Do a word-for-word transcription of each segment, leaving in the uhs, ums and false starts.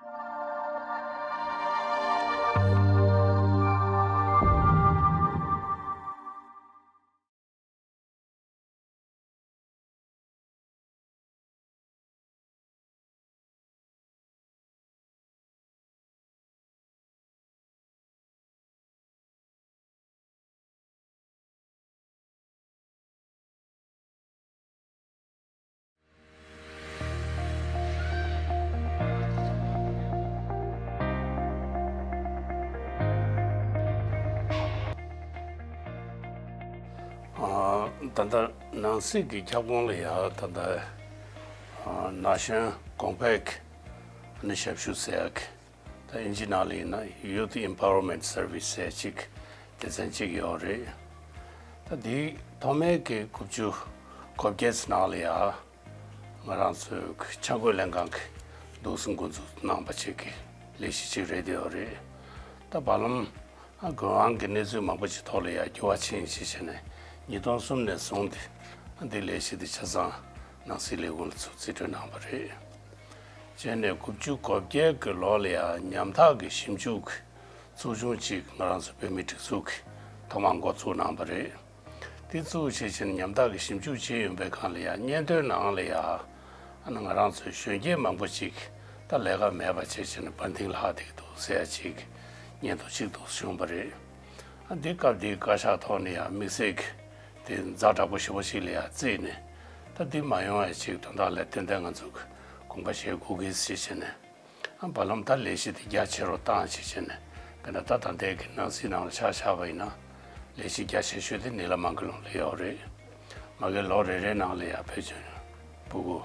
ཨ། ད་ལྟ་ནང་སྲིད་ཀྱི་ཁྱབ་ཁོངས་ལ་ཡ་ད་ལྟ་ཨ་ན་གཞོན་གོང་འཕེལ་གྱི་ནི་ཞབས་ཞུ་ཟེར་ཡག་གི། ད་ཨིན་ཇི་ནང་ལ་ཡིན་ན་Youth Empowerment Service ཟེར་ཅིག་སྡེ་ཚན་ཅིག་ཡོད་རེད། ད་འདིའི་ཐོག་མའི་གི་དགུ་བཅུ་གོ་བརྒྱད་ནང་ལ་ཡ་ང་རང་ཚོའི་འཆར་འགོད་ལྷན་ཁང་གི་འདུག་སེ་འགོ་འཛུགས་གནང་པ་ཅིག་གི་ལས་གཞི་ཅིག་རེད་ཡོད་རེད། ད་བར་ལམ་ཨ་དགོས་དབང་གི་གནས་ཚུལ་མང་པོ་ཅིག་ཐོག་ལ་ཡ་འགྱུར་བ་ཕྱིན་ཞེས་བྱས་ནས་ཉིས་སྟོང་གསུམ་ནས་བཟུང་སྟེ་ཨ་འདི་ལས་གཞི་འདི་ཆ་ཚང་ནང་སྲིད་ལས་ཁུངས་ལ་ཚུར་རྩིས་སྤྲོད་གནང་བ་རེད། བྱས་ནས་དགུ་བཅུ་གོ་བརྒྱད་ཀྱི་ལོ་ལ་ཡང་ཉམ་ཐག་གི་ཞིབ་འཇུག་གི་ཚོགས་ཆུང་གཅིག་ང་རང་ཚོ་བོད་མིའི་སྒྲིག་འཛུགས་ཀྱིས་ཐོག་མར་འགོ་ཚུགས་གནང་བ་རེད། དེ་ཚུགས་བྱས་ཕྱིན་ཉམ་ཐག་གི་ཞིབ་འཇུག་བྱས་ཡོང་པའི་སྒང་ལ་ཡང་སྙན་ཐོའི་ནང་ལ་ཡང་ང་རང་ཚོའི་གཞོན་སྐྱེས་མང་པོ་ཅིག་ད་ལས་ཀ་མེད་པ་བྱས་ཕྱིན་འབར་མདེལ་ལྷག་བསྡད་ཀྱི་འདུག་ཟེར་ཡ་ཅིག་སྙན་ཐོ་ཅིག་འདུག་བྱུང་བ་རེད། ཨ་འདི་སྐབས་འདིའི་བཀའ་ཤག་ཐོག་ནས་ཡང་དམིགས་བསལ་གྱི་དེ་ཛ་དྲག་པོ་ཞེ་པོ་ཞིག་ལ་ཡང་བརྩིས་ནས་ད་འདི་མ་ཡོང་བའི་ཆེད་དོན་དག་ལ་ཏན་ཏན་ང་ཚོ་གི་དགོངས་པ་བཞེས་དགོས་ཀྱི་ཟེར་བྱས་ནས་ཨ་བར་ལམ་ད་ལས་གཞི་དེ་རྒྱ་ཆེ་རུ་བཏང་ཞེས་བྱས་ནས་དཔེར་ན་ད་ད་ལྟའི་གི་ནང་སྲིད་ནང་ལ་ཆ་བཞག་པ་ཡིན་ན་ལས་གཞི་རྒྱ་ཆེ་ཤོས་དེ་ནི་ལ་མང་གི་ལུང་ལ་ཡོད་རེད། མ་གི་ལོ་རེ་རེའི་ནང་ལ་ཡང་བོད་ཆོལ་ཕྲུ་གུ་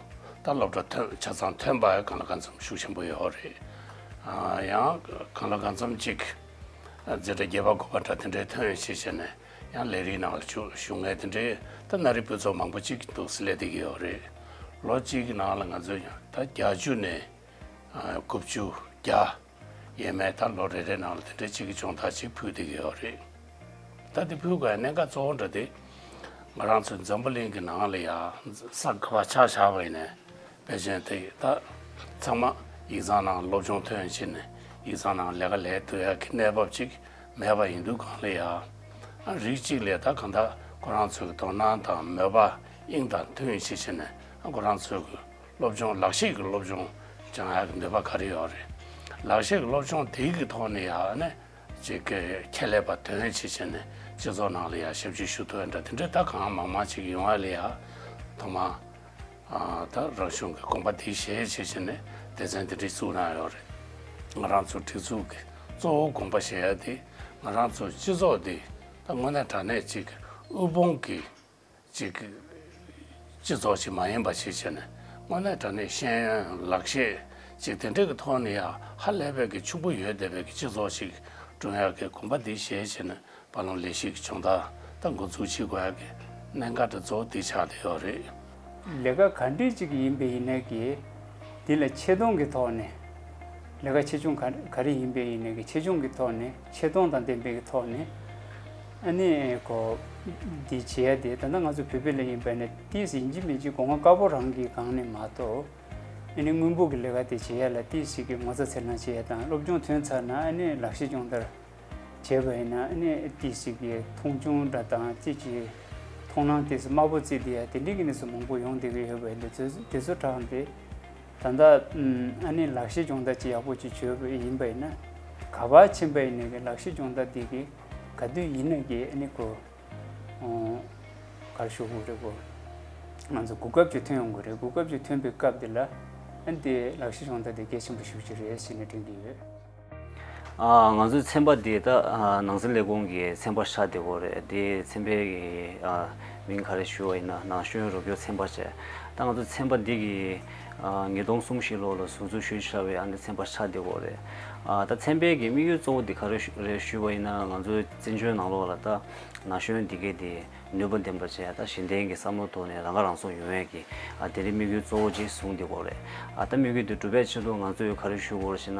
ད་སློབ་གྲྭ་ཐོན་ཆ་ཚང་ཐོན་པ་གང་ལ་གང་འཚམ་ཤུགས་ཆེན་པོ་ཡོད་རེད། ཨ་ཡང་གང་ལ་གང་འཚམ་ཅིག་འཛིན་གྲྭ་བརྒྱད་པ་དགུ་པ་འདྲ་དེ་འདྲའི་ཐོན་ཞེས་བྱས་ནས་ཡང་ལས་རིགས་ནང་ལ་ཞུགས་ཞུགས་མཁན་དེ་འདྲའི་ད་མནའ་རིམ་ཕུན་ཚོགས་མང་པོ་ཅིག་འདུག་སེ་སླེབས་བསྡད་ཀྱི་ཡོད་རེད། ལོ་གཅིག་གི་ནང་ལ་ང་ཚོས་ཡང་ད་བརྒྱད་ཅུ་ནས་དགུ་བཅུ་བརྒྱ་ཡས་མས་ད་ལོ་རེ་རེ་ནང་ལ་དེ་འདྲ་ཅིག་གི་སྦྱོང་བརྡར་ཅིག་ཕུལ་བསྡད་ཀྱི་ཡོད་རེད། ད་དེ་ཕུལ་དགོས་ཡ་གནད་འགག་གཙོ་བོ་འདྲ་དེ་ང་རང་ཚོའི་འཛམ་བུ་གླིང་གི་ནང་ལ་ཡ་ས་ག་པར་ཆ་བཞག་པ་ཡིན་ནའི་དཔེ་ཅན་དེ་ད་ཚང་མ་ཡིག་ཚང་ནང་སློབ་སྦྱོང་ཐོན་ཕྱིན་ནས་ཡིག་ཚང་ནང་ལས་ཀ་ལས་སྡོད་ཡ་གི་གནས་བབ་ཅིག་མེད་པ་ཡིན་དུས་སྒང་ལ་ཡ་ཨ་རིགས་གཅིག་ལས་ད་གང་ལྟར་ཁོ་རང་ཚོའི་གི་དོ་སྣང་དང་མོས་པ་དབྱིངས་དང་མཐུན་ཞིག་བྱས་ནས་ཨ་ཁོ་རང་ཚོའི་གི་སློབ་སྦྱོང་ལག་ཤེས་ཀྱི་སློབ་སྦྱོང་སྦྱང་ཡག་གི་འདོད་པ་ག་རེ་ཡོད་རེད། ལག་ཤེས་ཀྱི་སློབ་སྦྱོང་དེའི་གི་ཐོག་ནས་ཡང་ནས་ཅིག་གི་ཁྱད་ལས་པ་དོན་ཅི་བྱས་ནས་སྤྱི་ཚོགས་ནང་ལ་ཡང་ཞབས་ཕྱི་ཞུ་ཐུབ་ཡ་འདྲ་དེ་འདྲའི་ད་གང་མང་མང་ཅིག་ཡོང་བ་ལ་ཡང་ཐོག་མ་ཨ་ད་རང་གཞུང་གི་དགོངས་པ་དེ་བཞེས་བྱས་བྱས་ནས་སྡེ་ཚན་དེ་འདྲའི་བཙུགས་གནང་ཡོད་རེད། ང་རང་ཚོ་སྒྲིག་འཛུགས་ཀྱི་གཙོ་བོ་དགོངས་པ་བཞེས་ཡ་དེ་ང་རང་ཚོ་སྤྱི་ཚོགས་འདི་ད་དངོས་གནས་དྲང་གནས་ཅིག་དབུལ་ཕོངས་ཀྱི་ཅིག་སྤྱི་ཚོགས་ཤིག་མ་ཡིན་པ་ཞིག་བྱས་ནས་དངོས་གནས་དྲང་གནས་ཤེས་ཡོན་ལག་ཤེས་ཅིག་དེ་འདྲ་གི་ཐོག་ནས་ཡང་ཧ་ལས་པའི་གི་ཕྱུག་པོ་ཡོད་བསྡད་པའི་གི་སྤྱི་ཚོགས་ཤིག་བསྐྲུན་ཡག་གི་དགོངས་པ་འདི་བཞེས་བྱས་ནས་བར་ལམ་ལས་གཞི་གི་སྦྱོང་བརྡར་ད་འགོ་འཛུགས་བྱེད་དགོས་ཡག་གི་གནད་འགག་དེ་གཙོ་བོ་འདི་ཆགས་བསྡད་ཡོད་རེད། ལས་ཀ་ག་འདྲས་ཅིག་ཡིན་པ་ཡིན་ནའི་གི་འདི་ལ་ཆེ་མཐོང་གི་ཐོག་ནས་ལས་ཀ་ཆེ་ཆུང་ག་ག་རེ་ཡིན་པ་ཡིན་ནའི་གི་ཆེ་ཆུང་གི་ཐོག་ནས་ཆེ་མཐོང་དང་ལྡན་པའི་གི་ཐོག་ནས་ཨ་ནི་ཁོ་འདི་བྱེད་ཡ་དེ་ད་ལྟ་ང་ཚོ་བོད་པའི་ལ་ཡིན་པ་ནས་ཏིས་ཡིན་གཅིག་མིན་གཅིག་སྒོ་ང་དཀར་པོ་རང་གི་སྒང་ནས་མ་གཏོགས་ཨ་ནི་དངོས་པོ་གི་ལས་ཀ་དེ་བྱེད་ཡ་ལ་ཏིས་ཞིག་གི་ངོ་ཚ་ཚེར་སྣང་བྱེད་ཡ་དང་སློབ་སྦྱོང་ཐོན་ཚར་ན་ཨ་ནི་ལག་ཤེས་སྦྱོང་བརྡར་བྱས་པ་ཡིན་ན་ཨ་ནི་ཏིས་ཞིག་གི་མཐོང་ཆུང་འདྲ་དང་ཅིག་གི་མཐོང་སྣང་ཏིས་དམའ་པོ་བརྩིས་བསྡད་ཡ་དེ་འདྲའི་གི་གནས་ཚུལ་མང་པོ་ཡོང་བསྡད་ཀྱི་ཡོད་པ་ཡིན་དུས་དེ་ཚོ་དྲངས་ཏེ། ད་ལྟ་ཨ་ནི་ལག་ཤེས་སྦྱོང་བརྡར་ཅིག་ཡག་པོ་ཅིག་བྱོས་པ་ཡིན་པ་ཡིན་ན་ག་པར་ཕྱིན་པ་ཡིན་ནའི་གི་ལག་ཤེས་སྦྱོང་བརྡར་འདི་གི་ག་དུས་ཡིན་ན་གི་ཨ་ནི་ཁོ་ག་རེ་ཞུ་དགོས་རེད་གོ། ང་ཚོ་གོ་སྐབས་ཅིག་ཐོན་ཡོང་གི་རེད། གོ་སྐབས་ཅིག་ཐོན་པའི་སྐབས་འདི་ལ་ཨ་ནི་དེ་ལག་ཤེས་སྦྱོང་བརྡར་འདི་གལ་ཆེན་པོ་ཞེ་པོ་ཅིག་རེད་ཟེར་ནས་དྲན་གྱི་ཡོད། ཨ། ང་ཚོའི་ཚན་པ་འདི་ད་ཨ་ནང་སྲིད་ལས་ཁུངས་ཀྱི་ཚན་པ་ཆགས་བསྡད་ཡོད་རེད། དེ་ཚན་པའི་གི་ཨ་མིང་ག་རེ་ཞུ་བ་ཡིན་ན་ན་གཞོན་རོགས་སྐྱོར་ཚན་པ་བྱས། ད་ང་ཚོ་ཚན་པ་འདི་གི་ཨ་ཉིས་སྟོང་གསུམ་བཞི་ལོ་ལ་ཟུར་འཛུགས་ཞུས་བཞག་པའི་ཨ་ནི་ཚན་པ་ཆགས་བསྡད་ཡོད་རེད། ཨ་ད་ཚན་པའི་གི་དམིགས་ཡུལ་གཙོ་བོ་འདི་ག་རེ་ཞུ་རེད་ཞུ་བ་ཡིན་ན་ང་ཚོའི་བཙན་བྱོལ་ནང་ལོགས་ལ་ད་ན་གཞོན་འདི་གས་དེ་ནུས་པ་ལྡན་པ་བྱས། ད་གཞི་རྟེན་གྱི་བསམ་བློ་ཐོག་ནས་རང་ཁ་རང་གསོ་ཡོང་ཡས་ཀྱི་ཨ་དེ་རིང་དམིགས་ཡུལ་གཙོ་བོ་ཅིག་བཟུང་བསྡད་ཡོད་རེད། ཨ་ད་དམིགས་ཡུལ་དེ་འགྲུབ་པའི་ཆེད་དུ་ང་ཚོས་ག་རེ་ཞུ་དགོས་རེད་ཟེར་ན།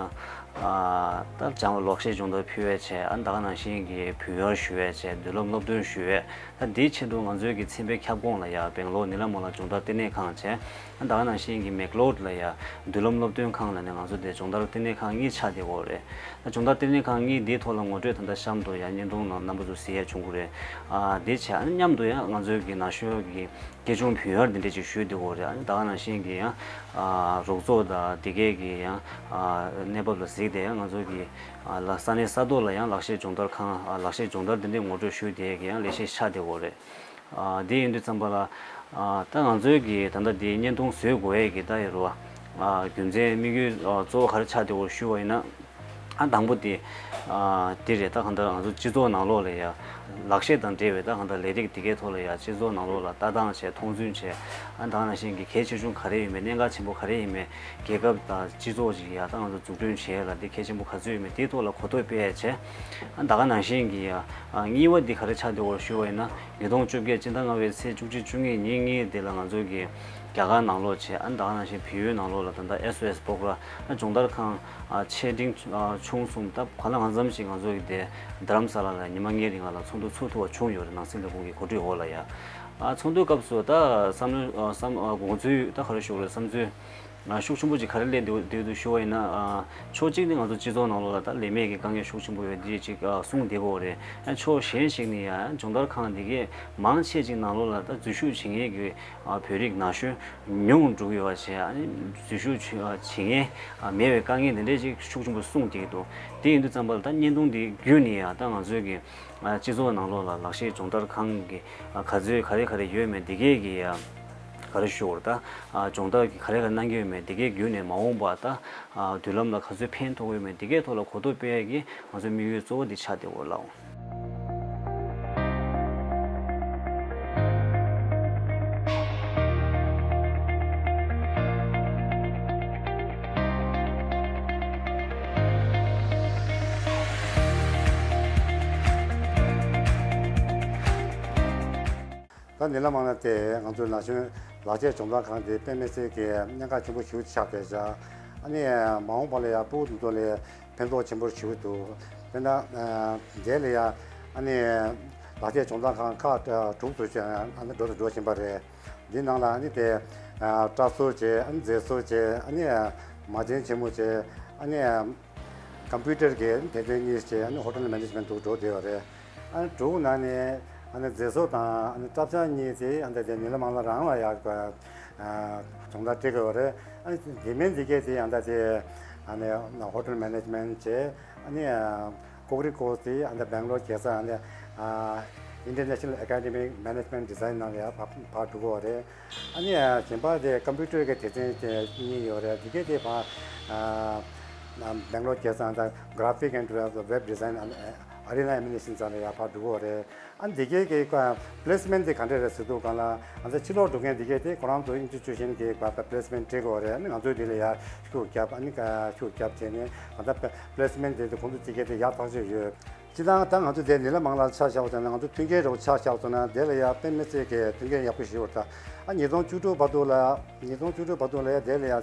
ཨ་ད་སྦྱང་བ་ལག་ཤེས་སྦྱོང་བརྡར་ཕུལ་བའི་ཆེད། ཨ་ད་ག་ནང་བཞིན་གྱི་བོད་ཡར་ཞུ་བའི་ཆེད། མདུན་ལམ་སློབ་སྟོན་ཞུ་བའི། ད་འདིའི་ཆེད་དུ་ང་ཚོའི་གི་ཚན་པའི་ཁྱབ་ཁོངས་ལ་ཡ་སྦེང་ལོར་ནི་ལ་མོ་ལ་སྦྱོང་བརྡར་ལྟེ་གནས་ཁང་བྱས། ཨ་ད་ག་ནང་བཞིན་གྱི་མེག་ལོར་ལ་ཡ་མདུན་ལམ་སློབ་སྟོན་ཁང་ལ་ནི་ང་ཚོ་དེ་སྦྱོང་བརྡར་ལྟེ་གནས་ཁང་གཉིས་ཆགས་བསྡད་ཡོད་རེད། ད་སྦྱོང་བརྡར་ལྟེ་གནས་ཁང་གཉིས་འདིའི་ཐོག་ལ་ངོ་སྤྲོད་ད་ལྟ་གཤམ་དུ་ཡ་བརྙན་ཐུང་ནང་རྣམ་པ་ཚོ་གཟིགས་ཡ་བྱུང་གི་རེད། ཨ་དེ་བྱས། ཨ་ནི་མཉམ་དུ་ཡང་ང་ཚོའི་གི་ན་གཞོན་གྱི་སྐྱེ་ཆུང་བོད་ཡར་འདི་འདྲས་ཅིག་ཞུས་བསྡད་ཡོད་རེད། ཨ་ནི་ད་ག་ནང་བཞིན་གྱི་ཡང་ཨ་རོགས་ཚོགས་དང་དེ་གའི་གི་ཡང་ཨ་གནས་བབ་ལ་གཟིགས་ཏེ། ཡང་ང་ཚོ་གི་ཨ་ལ་ས་གནས་ས་ཐོག་ལ་ཡང་ལག་ཤེས་སྦྱོང་བརྡར་ཁང་། ཨ་ལག་ཤེས་སྦྱོང་བརྡར་འདི་འདྲས་ངོ་སྤྲོད་ཞུས་དེ་གི་ཡང་ལས་གཞི་ཆགས་བསྡད་ཡོད་རེད། ཨ་དེ་ཡིན་དུས་ཙམ་པ་ལ་ཨ་ད་ང་ཚོའི་གི་ད་ལྟ་འདི་བརྙན་ཐུང་བཟོས་དགོས་ཡས་ཀྱི་ད་ཡོད་རེད་བ། ཨ་རྒྱུ་མཚན་དམིགས་ཡུལ་ཨ་གཙོ་བོ་ག་རེ་ཆགས་བསྡད་ཡོད་ཞུ་བ་ཡིན་ན། ཨ་དང་པོ་དེ་ཨ་དེ་རེད། ད་གང་ལྟར་ང་ཚོ་སྤྱི་ཚོགས་ནང་ལོགས་ལ་ཡ་ལག་ཤེས་དང་འབྲེལ་བའི་ད་གང་ལྟར་ལས་རིགས་དེ་གའི་ཐོག་ལ་ཡ་སྤྱི་ཚོགས་ནང་ལོགས་ལ་ལྟ་སྟངས་བྱས། མཐོང་ཚུལ་བྱས། ཨ་ད་ག་ནང་བཞིན་གྱི་གལ་ཆེ་ཆུང་ག་རེ་ཡིན་མིན། གནད་འགག་ཆེན་པོ་ག་རེ་ཡིན་མིན། རྒྱལ་ཁབ་དང་སྤྱི་ཚོགས་ཅིག་ཡ་ད་ང་ཚོ་འཛུགས་སྐྲུན་བྱེད་ཡ་ལ་དེ་གལ་ཆེན་པོ་ག་ཚོད་ཡོད་མེད་དེའི་ཐོག་ལ་གོ་རྟོགས་སྤེལ་ཡ་བྱས། ཨ་ད་ག་ནང་བཞིན་གྱི་ཡ་ཨ་གཉིས་པ་འདི་ག་རེ་ཆགས་བསྡད་ཡོད་ཞུ་བ་ཡིན་ན། ཉིས་སྟོང་བཅོ་བརྒྱད་སྤྱི་ཟླ་ལྔ་པའི་ཚེས་བཅུ་གཅིག་བཅུ་གཉིས་ཉིན་གཉིས་དེ་ལ་ང་ཚོ་གི་རྒྱ་གར་ནང་ལོགས་བྱས། ཨ་ནི་ད་ག་ནང་བཞིན་བལ་ཡུལ་ནང་ལོགས་ལ་ད་ལྟ་ཨེས་ཨོ་ཨེས་སྤོག་ར། ཨ་སྦྱོང་བརྡར་ཁང་ཨ་ཆེ་འབྲིང་ཨ་ཆུང་གསུམ། ད་ག་ལ་གང་འཚམ་ཞིག་ང་ཚོ་གི་དེ་རྡ་རམ་ས་ལ་ལ་ཉི་མ་ལྔའི་རིང་ལ་ཚོགས་འདུ་ཚུགས་ཐུབ་པ་བྱུང་ཡོད་རེད། ནང་སྲིད་ལས་ཁུངས་ཀྱི་གོ་སྒྲིག་འོག་ལ་ཡ། ཨ་ཚོགས་འདུའི་སྐབས་སུ་ད་བསམ་བློ་ཨ་བསམ་ཨ་དགོངས་ཚུལ་ད་ག་རེ་ཞུ་དགོས་རེད། བསམ་ཚུལ་ཨ་ཤུགས་ཆེན་པོ་ཅིག་ག་རེ་སླེབས་བསྡད་འདུག་ཞུ་བ་ཡིན་ན། ཨ་ཕྱོགས་གཅིག་ནས་ང་ཚོ་སྤྱི་ཚོགས་ནང་ལོགས་ལ་ད་ལས་མེད་ཀྱི་དཀའ་ངལ་ཤུགས་ཆེན་པོ་ཡོད་འདི་ཅིག་ཨ་གསུངས་བསྡད་ཡོད་རེད། ཨ་ཕྱོགས་གཞན་ཞིག་ནས་ཡ་སྦྱོང་བརྡར་ཁང་འདི་གས་མང་ཆེ་ཅིག་ནང་ལོགས་ལ་ད་འཛུལ་ཞུགས་བྱེད་མཁན་གྱི་ཨ་བོད་རིགས་ན་གཞོན་ཉུང་འགྲོ་གི་ཡོད་པ་བྱས། ཨ་ནི་འཛུལ་ཞུགས་བྱེད་ཨ་བྱེད་མཁན་ཨ་མེད་པའི་དཀའ་ངལ་འདི་འདྲས་ཅིག་ཤུགས་ཆེན་པོ་གསུངས་བསྡད་ཀྱི་འདུག་དེ་ཡིན་དུས་ཙམ་པ་ལ་ད་བརྙན་ཐུང་འདི་བརྒྱུད་ནས་ཡ་ད་ང་ཚོའི་གི་ཨ་སྤྱི་ཚོགས་ནང་ལོགས་ལ་ལག་ཤེས་སྦྱོང་བརྡར་ཁང་གི་ཨ་ག་ཚོད་ག་རེ་ག་རེ་ཡོད་མེད་འདི་གས་ཀྱི་ཨ་ག་རེ་ཞུ་དགོས་རེད། ད་ཨ་སྦྱོང་བརྡར་གྱི་ག་རེ་ག་རེ་གནང་གི་ཡོད་མེད་འདི་གས་བརྒྱུད་ནས་མ་འོངས་པ་ད་ཨ་མདུན་ལམ་ལ་ག་ཚོད་ཕན་ཐོགས་ཀྱི་ཡོད་མེད་འདི་གས་ཐོག་ལ་གོ་རྟོགས་སྤེལ་ཡས་ཀྱི་ང་ཚོའི་དམིགས་ཡུལ་གཙོ་བོ་འདི་ཆགས་བསྡད་ཡོད་ལགས། ད་འདི་ལ་མ་ན་དེ་ང་ཚོའི་ན་གཞོན་ལག་ཁྱེར་སྦྱོང་བརྡར་ཁང་དེ་དཔེ་མི་སྲིད་ཀྱི་གནད་འགག་ཆེན་པོ་ཞིག་ཆགས་བསྡད་བཞག་ཨ་ནི་མ་འོངས་པ་ལ་ཡང་ཕྲུ་གུ་དེ་ཚོ་ལ་ཕན་ཐོགས་ཆེན་པོ་ཞིག་འདུག་དཔེར་ན་ཨ་འདི་ལ་ཡང་ཨ་ནི་ལག་ཁྱེར་སྦྱོང་བརྡར་ཁང་ཁག་དྲུག་ཏུ་ཨ་ནི་འགྲོ་དང་འགྲོ་བཞིན་པ་རེད། འདི་ནང་ལ་ཨ་ནི་དེ་ཨ་སྐྲ་བཟོ་བྱས། ཨ་ནི་མཛེས་བཟོ་བྱས། ཨ་ནི་མ་བྱན་ཆེན་མོ་བྱས། ཨ་ནི་ཀམ་པུ་ཊར་གྱི་སྡེ་ཚན་གཉིས་བྱས། ཨ་ནི་ཧོ་ཊེལ་མེ་ནེ་ཇི་མེན་ཊི་དུ་འགྲོ་བསྡད་ཡོད་རེད། ཨ་ནི་དྲུག་ནང་ནས་ཨ་ནི་མཛེས་བཟོ་དང་ཨ་ནི་སྐྲ་བྱ་གཉིས་དེ་ཨ་ནི་དེ་ཉི་ལ་མང་ལ་རང་ལ་ཡག་པ་ཨ་སྦྱོང་བརྡར་སྤྲད་དགོས་པ་རེད། ཨ་ནི་དེ་མིན་འདི་གས་དེ་ཨ་ནི་དེ་ཨ་ནི་ཧོ་ཊེལ་མེ་ནེ་ཇི་མེན་ཊི་བྱས། ཨ་ནི་ཨ་ཀོག་རི་ཀོར་སི་དེ་ཨ་ནི་སྦེང་ལོར་རྒྱལ་ས་ཨ་ནི་ཨ་International Academic Management Design ནང་ལ་ཡ་ཕར་ཕར་འགྲོ་དགོས་པ་རེད། ཨ་ནི་གཞན་པ་དེ་ཀམ་པུ་ཊར་གྱི་སྡེ་ཚན་དེ་གཉིས་ཡོད་རེད། དེ་གས་དེ་ཕར་ཨ་སྦེང་ལོར་རྒྱལ་ས་ཨ་ནི་Graphic and Web Design ཨ་ནི་Arena Ammunition ཚང་ལ་ཡ་ཕར་འགྲོ་དགོས་རེད། ཨ་ནི་དེ་གས་ཀྱི་པི་ལེ་སི་མེན་ཊི་དེ་ག་འདྲ་རེད་ཟེར་དུས་སྒང་ལ། ཨ་ནི་ཕྱི་ལོགས་འགྲོ་མཁན་དེ་གས་དེ་ཁོ་རང་ཚོ་ཨིན་སི་ཊི་ཊུ་ཤན་གྱི་པི་ལེ་སི་མེན་ཊི་སྤྲད་དགོས་རེད། ཨ་ནི་ང་ཚོས་དེ་ལ་ཡ་ཤུགས་རྒྱབ། ཨ་ནི་ཤུགས་རྒྱབ་བྱས་ནས་ང་ཚོ་པི་ལེ་སི་མེན་ཊི་དེ་ཁོང་ཚོ་དེ་གས་དེ་ཡག་ཐག་ཆོད་ཡོད། སྤྱིར་བཏང་ད་ང་ཚོ་དེ་ཉི་ལ་མང་ལ་ཆ་བཞག་པ་ཙམ་ན། ང་ཚོ་མཐུན་རྐྱེན་རོགས་ཆ་བཞག་པ་ཙམ་ན་དེ་ལ་ཡ་དཔེ་མི་སྲིད་ཀྱི་མཐུན་རྐྱེན་ཡག་པོ་ཞིག་ཡོད་རེད། ད་ཨ་ཉིས་སྟོང་བཅུ་དྲུག་བར་དུ་ལ་ཉིས་སྟོང་བཅུ་དྲུག་བར་དུ་ལ་ཡ་དེ་ལ་ཡ་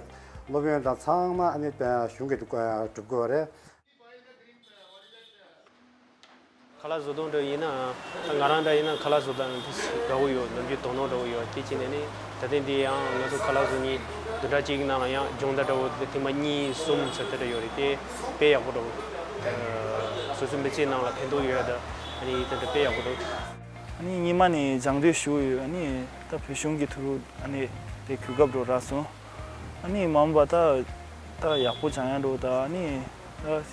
སློབ་ཡོན་དང་ཚང་མ་ཨ་ནི་གཞུང་གིས་སྒྲུབ་དགོས་རེད། ཁ་ལག་བཟོ་སྟངས་འདྲ་ཡིན་ན། ང་རང་འདྲ་ཡིན་ན་ཁ་ལག་བཟོ་སྟངས་འདྲ་བོ་ཡོད། ནམ་རྒྱུན་དོ་སྣང་འདྲ་བོ་ཡོད། དེ་བྱས་ནས་ནི་ད་ཐེངས་འདི་ཡང་ང་ཚོ་ཁ་ལག་བཟོ་མཁན་བདུན་ཕྲག་གཅིག་ནང་ལ་ཡང་སྦྱོང་བརྡར་འདྲ་བོ་དེ་ཐེངས་མ་གཉིས་གསུམ་ཙམ་དེ་འདྲ་ཡོད་རེད། དེ་དཔེ་ཡག་པོ་འདྲ་བོ། སོ་སོའི་མི་ཚེའི་ནང་ལ་ཕན་ཐོགས་ཡོད་ཡ། ད་ཨ་ནི་དེ་འདྲ་དཔེ་ཡག་པོ་འདུག་ཨ་ནི་སྔོན་མ་ནས་སྦྱང་འདོད་ཞུ་ཡོད། ཨ་ནི་ད་བོད་གཞུང་གི་ཐུགས་ཨ་ནི་དེ་གོ་སྐབས་འདྲ་བོ་རག་སོང་། ཨ་ནི་མ་འོངས་པ་ད་ད་ཡག་པོ་སྦྱང་ཡ་འདྲ་བོ། ད་ཨ་ནི་ད་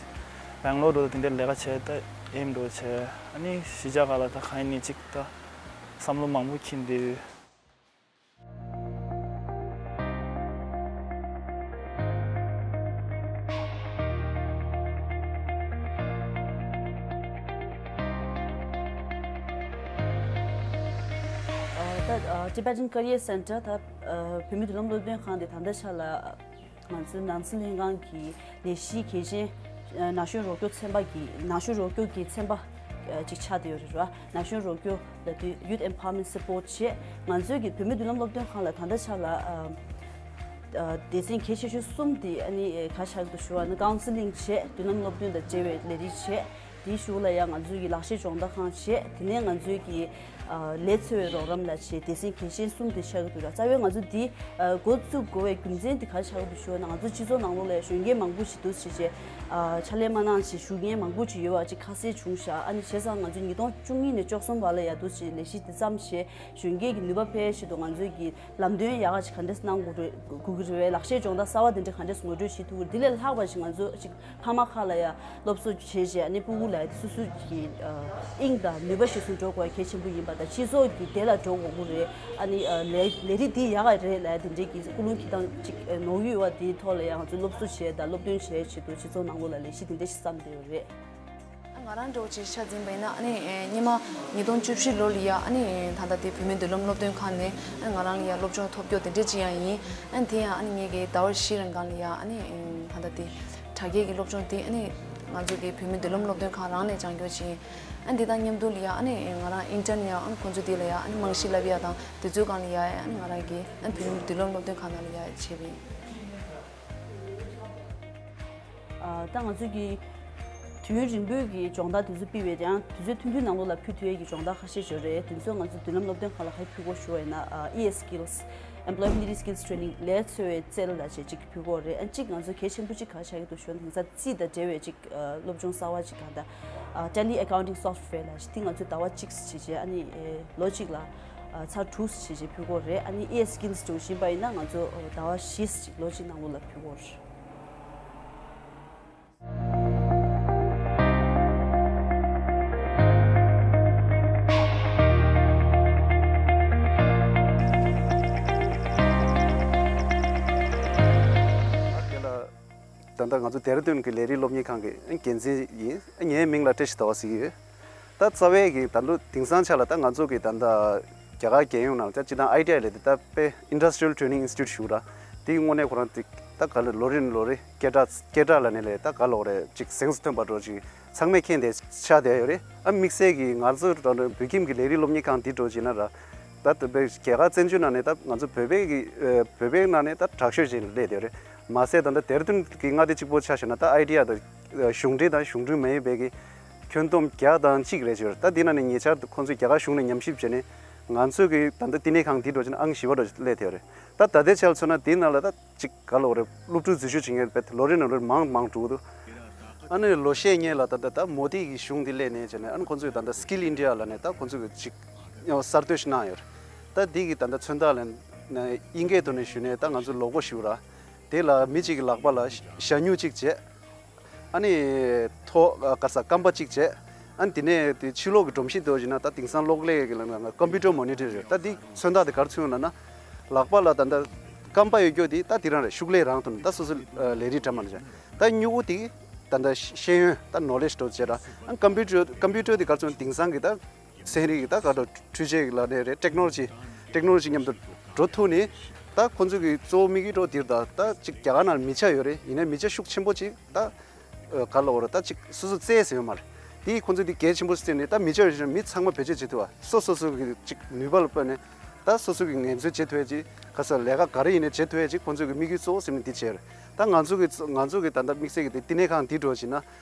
སྦེང་ལོར་འདྲ་བོ་དེ་འདྲ་ལས་ཀ་བྱས། ད་ཨེམ་འདྲ་བོ་བྱས། ཨ་ནི་གཞིས་ཆགས་ཁག་ལ་ད་གང་ཡིན་ནས་ཅིག་ད་བསམ་བློ་མང་པོ་འཁྱེར་བསྡད་ཡོད། ཨ་ད་ཨ་Tibetan Career Center ད་ཨ་བོད་མིའི་མདུན་ལམ་སློབ་སྟོན་ཁང་དེ་ད་ལྟ་ཆ་ལ་ང་ཚོའི་ནང་སྲིད་ལྷན་ཁང་གི་ལས་གཞི་གལ་ཆེན། ཨ་ན་གཞོན་རོགས་སྐྱོར་ཚན་པ་གི་ན་གཞོན་རོགས་སྐྱོར་གྱི་ཚན་པ་ཨ་ཅིག་ཆགས་བསྡད་ཡོད་རེད་བ། ན་གཞོན་རོགས་སྐྱོར་ལབ་དུས་Youth Empowerment Support བྱས། ང་ཚོའི་གི་བོད་མིའི་མདུན་ལམ་སློབ་སྟོན་ཁང་ལ་ད་ལྟ་ཆ་ལ་ཨ་ སྡེ་ཚན་གལ་ཆེ་ཤོས་གསུམ་དེ་ཨ་ནི་ག་ཆགས་འདུག་ཞུ་བ་ན། ཀའུན་སི་ལིང་བྱས། མདུན་ལམ་སློབ་སྟོན་དང་འབྲེལ་བའི་ལས་རིགས་བྱས། དེའི་གཞུག་ལ་ཡང་ང་ཚོའི་གི་ལག་ཤེས་སྦྱོང་བརྡར་ཁང་བྱས། དེ་ནས་ང་ཚོའི་གི་ལས་འཚོལ་བའི་རོགས་རམ་ལ་བྱས། སྡེ་ཚན་གལ་ཆེན་གསུམ་དེ་ཆགས་ཀྱི་འདུག་ར། རྩ་བའི་ང་ཚོ་འདི་འགོ་བཙུགས་དགོས་པའི་རྒྱུ་མཚན་དེ་ག་ཆགས་ཀྱི་འདུག་ཞུ་བ་ན། ང་ཚོ་སྤྱི་ཚོགས་ནང་ལོགས་ལ་གཞོན་སྐྱེས་མང་པོ་ཞིག་འདུག་ཟེར་བྱས། ཕྱག་ལས་མ་གནང་ཞིག་བཞུགས་མཁན་མང་པོ་ཅིག་ཡོད་པ་ཅིག་ཁ་གསལ་བྱུང་ཤག་ཨ་ནི་བྱས་ཙང་ང་ཚོ་ཉིས་སྟོང་བཅུ་གཉིས་ནས་བཅུ་གསུམ་བར་ལ་ཡ་འདུག་ཅིག་ལས་གཞི་འདི་བརྩམས་བྱས། གཞོན་སྐྱེས་ཀྱི་ནུས་པ་འཕེལ་ཆེད་དུ་ང་ཚོས་ཀྱི་ལམ་སྟོན་ཡག་ག་ཅིག་ག་འདྲས་གནང་དགོས་རེད། དགོས་ཀྱི་རེད། ལག་ཤེས་སྦྱོང་བརྡར་གསར་བ་དེ་འདྲས་ག་འདྲས་ངོ་སྤྲོད་བྱེད་ཐུབ་ཀྱི་རེད། དེ་ལས་ལྷག་པ་ཞིག་ང་ཚོ་ཅིག་ཕ་མ་ཁག་ལ་ཡ་སློབ་གསོ་བྱས་བྱས། ཨ་ནི་ཕྲུ་གུ་ལ་ཡ་སོ་སོ་གི་དབྱིངས་དང་ནུས་པ་གཞིར་བཟུང་འགྲོ་དགོས་པ་གལ་ཆེན་པོ་ཡིན་པ་དང་། སྤྱི་ཚོགས་ཀྱི་བདེ་ལ་འགྲོ་དགོས་ཀྱི་རེད། ཨ་ནི་ལས་ལས་རིགས་འདི་ཡག་ག་རེད་ལབ་དེ་འདྲས་ཀྱི་ཀུན་སློང་འཁྱེར་སྟངས་ཅིག་ནོར་གྱི་ཡོད་པ་དེའི་ཐོག་ལ་ཡ་ང་ཚོ་སློབ་གསོ་བྱས་དང་སློབ་སྟོན་བྱས་བྱེད་དུ་སྤྱི་ཚོགས་ནང་ལོགས་ལ་ལས་གཞི་དེ་འདྲས་ཞིག་བརྩམས་བསྡད་ཡོད་རེད། ང་རང་འདྲ་བོ་ཅིག་ཆ་འཛིན་པ་ཡིན་ན། ཨ་ནི་སྔོན་མ་ཉིས་སྟོང་བཅུ་བཞི་ལོ་ལ་ཡ། ཨ་ནི་ད་ལྟ་དེ་བོད་མིའི་མདུན་ལམ་སློབ་སྟོན་ཁང་ནས་ཨ་ང་རང་ལ་ཡ་སློབ་སྦྱོང་ཐོབ་རྒྱུ་དེ་འདྲས་ཅིག་ཡང་ཡིན། ཨ་ནི་དེ་ཡང་ཨ་ནི་ངེད་ཀྱི་ཟླ་བ་བཞི་རིང་གང་ལ་ཡ། ཨ་ནི་ད་ལྟ་དེ་དྲ་རྒྱའི་གི་སློབ་སྦྱོང་དེ་ཨ་ནི་ང་ཚོ་གི་བོད་མིའི་མདུན་ལམ་སློབ་སྟོན་ཁང་རང་ནས་སྦྱང་རྒྱུ་ཅིག་ཡིན། ཨ་ནི་དེ་དང་མཉམ་དུ་ལ་ཡ། ཨ་ནི་ང་རང་ཨིན་ཊརན་ཡ། ཨ་ནི་ཁོང་ཚོ་དེ་ལ་ཡ། ཨ་ནི་རྨང་གཞི་བསླབ་ཡ་དང་དེ་ཚོའི་སྒང་ལ་ཡ། ཨ་ནི་ང་རང་གི་ཨ་ནི་བོད་མིའི་མདུན་ལམ་སློབ་སྟོན་ཁང་ནང་ལ་ཡ་བྱས་པ་ཡིན། ཨ། ད་ང་ཚོ་གི་དུས་ཡུན་རིང་པོའི་གི་སྦྱོང་བརྡར་དེ་ཚོ་ཕུལ་བའི། དེ་ཡང་དུས་ཚོད་ཐུང་ཐུང་ནང་ལོགས་ལ་ཕུལ་ཐུབ་ཡས་ཀྱི་སྦྱོང་བརྡར་ཁ་ཤས་ཡོད་རེད། དེ་ཚོ་ང་ཚོ་མདུན་ལམ་སློབ་སྟོན་ཁང་ལ་ག་རེ་ཕུལ་དགོས་ཞུ་བ་ཡིན་ན། ཨ། ཨི་ཨེས་སི་ཀིལ་སི། Employability Skills Training། ལས་འཚོལ་བའི་རྩལ་ལབ་བྱས་ཅིག་ཕུལ་དགོས་རེད། ཨ། གཅིག་ང་ཚོ་གལ་ཆེན་པོ་གཅིག་ག་རེ་ཆགས་ཀྱི་འདུག་ཞུ་ན། དེང་སང་རྩིས་དང་འབྲེལ་བའི་ཅིག་ཨ། སློབ་སྦྱོང་གསར་བ་ཅིག་ག་ད། ཨ། Tally Accounting Software་ལབ་བྱས་དེ་ང་ཚོས་ཟླ་བ་གཅིག་བྱས་བྱས། ཨ་ནི་ཨེ། ལོ་གཅིག་ལ་ཨ། ཚར་དྲུག་བྱས་བྱས་ཕུལ་དགོས་རེད། ཨ་ནི་ཨི་ཨེས་སི་ཀིལ་སི་འདྲ་བོ་ཞིག་ཡིན་པ་ཡིན་ན་ང་ཚོ་ཟླ་བ་བཞི་ཅིག་ལོ་གཅིག་ནང་ལོགས་ལ་ཕུལ་དགོས་རེད། ད་ལྟ་ང་ཚོ་ལྡེ་ར་ལྡུན་གྱི་ལས་རིགས་སློབ་གཉེར་ཁང་གི་འགན་འཛིན་ཡིན། ངའི་མིང་ལ་བཀྲ་ཤིས་ཟླ་བ་ཟེར་གྱི་ཡོད། ད་རྩ་བའི་གི་ད་ལོ་དེང་སང་ཆ་ལ་ད་ང་ཚོ་གི་ད་ལྟ་རྒྱ་གར་རྒྱལ་ཡོངས་ནང་ལ་ད་སྤྱིར་བཏང་ཨའི་ཊི་ཨའི་ལབ་དེ་ད་དཔེ་Industrial Training Institute་ཞུ་ར། དེའི་དངོས་གནས་ཁོ་རང་དེ་ད་ག་ལ་ལོ་རེ་ནས་ལོ་རེ་སྐད་གྲགས་སྐད་གྲགས་ལབ་ནས་ལས་ད་ག་ལོག་རེད་ཅིག་གཟེངས་སུ་ཐོན་པ་འདྲ་ཅིག་ཚང་མས་མཁྱེན་བསྡད་ཆགས་བསྡད་ཡོད་རེད། ཨ། དམིགས་བསལ་གྱི་ང་ཚོ་རང་རང་བོད་ཁྱིམ་གྱི་ལས་རིགས་སློབ་གཉེར་ཁང་འདི་འདྲ་བྱས་ན་ར། ད་དེ་བས་རྒྱ་གར་བཙན་བྱོལ་ནང་ནས་ད་ང་ཚོ་བོད་པའི་གི་ཨ། བོད་པའི་ནང་ནས་ད་དྲག་ཤོས་ཅིག་སླེབས་བསྡད་ཡོད་རེད། མ་ཟད་ད་ལྟ་ལྡེ་ར་ལྡུན་གྱི་མངའ་སྡེ་གཅིག་པོ་ཆ་བཞག་ན་ད་ཨའི་ཊི་ཨའི་དང་གཞུང་འབྲེལ་དང་གཞུང་འབྲེལ་མ་ཡིན་པའི་གི་ཁྱོན་བསྡོམས་བརྒྱ་དང་གཅིག་རེད་ཅེས། ད་འདི་ནང་ནས་ཉེ་ཆར་དུ་ཁོང་ཚོས་རྒྱ་གར་གཞུང་ནས་ཉམས་ཞིབ་བྱས་ནས་ང་ཚོས་གི་ད་ལྟ་བསྟི་གནས་ཁང་འདི་འདྲ་བྱས་ན་ཨང་བཞི་པ་འདྲ་སླེབས་བསྡད་ཡོད་རེད། ད་ད་ལྟའི་ཆར་མཚོན་ན་དེའི་ནང་ལ་ད་ཅིག་ག་ལབ་དགོས་རེད། སློབ་ཕྲུག་འཛུལ་ཞུགས་བྱེད་མཁན་དཔེ་ལོ་རེ་ནས་ལོ་རེ་མང་མང་འགྲོ་གི་འདུག་ཨ་ནི་ལོ་ཤས་སྔོན་ལ་ད་ལྟ་ད་མོ་དི་གི་གཞུང་འདི་སླེབས་ནས་བྱས་ནས། ཨ་ནི་ཁོང་ཚོས་ད་ལྟ་Skill India་ལབ་ནས་ད་ཁོང་ཚོས་ཅིག་གསར་གཏོད་ཞིག་གནང་ཡོད་རེད། ད་འདི་གི་ད་ལྟ་མཚོན་རྟགས་ལ་དབྱིན་སྐད་ཐོག་ནས་ཞུས་ནས་ད་ང་ཚོ་ལོ་གོ་ཞུ་ར། དེ་ལ་མི་གཅིག་གི་ལག་པ་ལ་ཞྭ་སྨྱུག་གཅིག་བྱས། ཨ་ནི་ཐོག་ག་ས་སྐམ་པ་གཅིག་བྱས། ཨ་ནི་དེ་ནས་དེ་ཕྱི་ལོགས་ཀྱི་སྒྲོམ་གཞི་དེ་བྱས་ན་ད་དེང་སང་གློག་ཀླད་ཀྱི་ལ་ཀམ་པུ་ཊར་མོ་ནི་ཊར་རེད། ད་འདི་མཚོན་རྟགས་དེ་ག་རེ་མཚོན་ཡོད་ལབ་ན། ལག་པ་ལ་ད་ལྟ་སྐམ་པ་ཡོད་རྒྱུ་དེ་ད་དེ་རང་རེད། ཤུགས་ལས་རང་ཐོན། ད་སོ་སོ་ལས་རིགས་འདྲ་མ་འདྲ་བྱས། ད་སྨྱུ་གུ་དེ་ད་ལྟ་ཤེས་ཡོན་ད་ནོ་ལེ་ཇི་འདྲ་བྱས་ར། ཨ་ནི་ཀམ་པུ་ཊར་ཀམ་པུ་ཊར་དེ་ག་རེ་མཚོན། དེང་སང་གི་ད་ཚན་རིག་གི་ད་ག་འདྲ་འཕྲུལ་ཆས་ལ་ནས་རེད། ཊེག་ནོ་ལོ་ཇི་ཊེག་ནོ་ལོ་ཇི་མཉམ་དུ་འགྲོ་ཐུབ་ནས། ད་ཁོང་ཚོ་གི་གཙོ་བོ་དམིགས་ཡུལ་འདྲ་བོ་དེ་རེད། ད་ད་ཅིག་རྒྱ་གར་ནང་ལ་མི་ཆ་ཡོད་རེད། ཡིན་ནའི་མི་ཆ་ཤུགས་ཆེན་པོ་ཅིག་ད་ཨ། ག་ལབ་དགོས་རེད། ད་ཅིག་སོ་སོ་བཙལ་ཟེར་ཡོད་མ་རེད། དེ་ཁོང་ཚོ་དེ་གལ་ཆེན་པོ་བརྩིས་ནས་ད་མི་ཆ་ཡོད་ན་མི་ཚང་མ་བེད་སྤྱོད་བྱེད་ཐུབ་པ། སོ་སོ་སོ་གི་ཅིག་ནུས་པ་ལ་དཔགས་ནས་ད་སོ་སོ་གི་ངལ་རྩོལ་བྱེད་ཐུབ་ཡ་ཅིག་ག་ས་ལས་ཀ་ག་རེ་ཡིན་ནའི་བྱེད་ཐུབ་ཡ་ཅིག་ཁོང་ཚོ་གི་དམིགས་ཡུལ་གཙོ་བོ་ཟེར་ནས་འདི་བྱས་རེད། ད་ང་ཚོ་གི་ང་ཚོ་གི་ད་ལྟ་དམིགས་བསལ་གི་དེ་བསྟི་གནས་ཁང་འདི་འདྲ་བོ་བྱས་ན།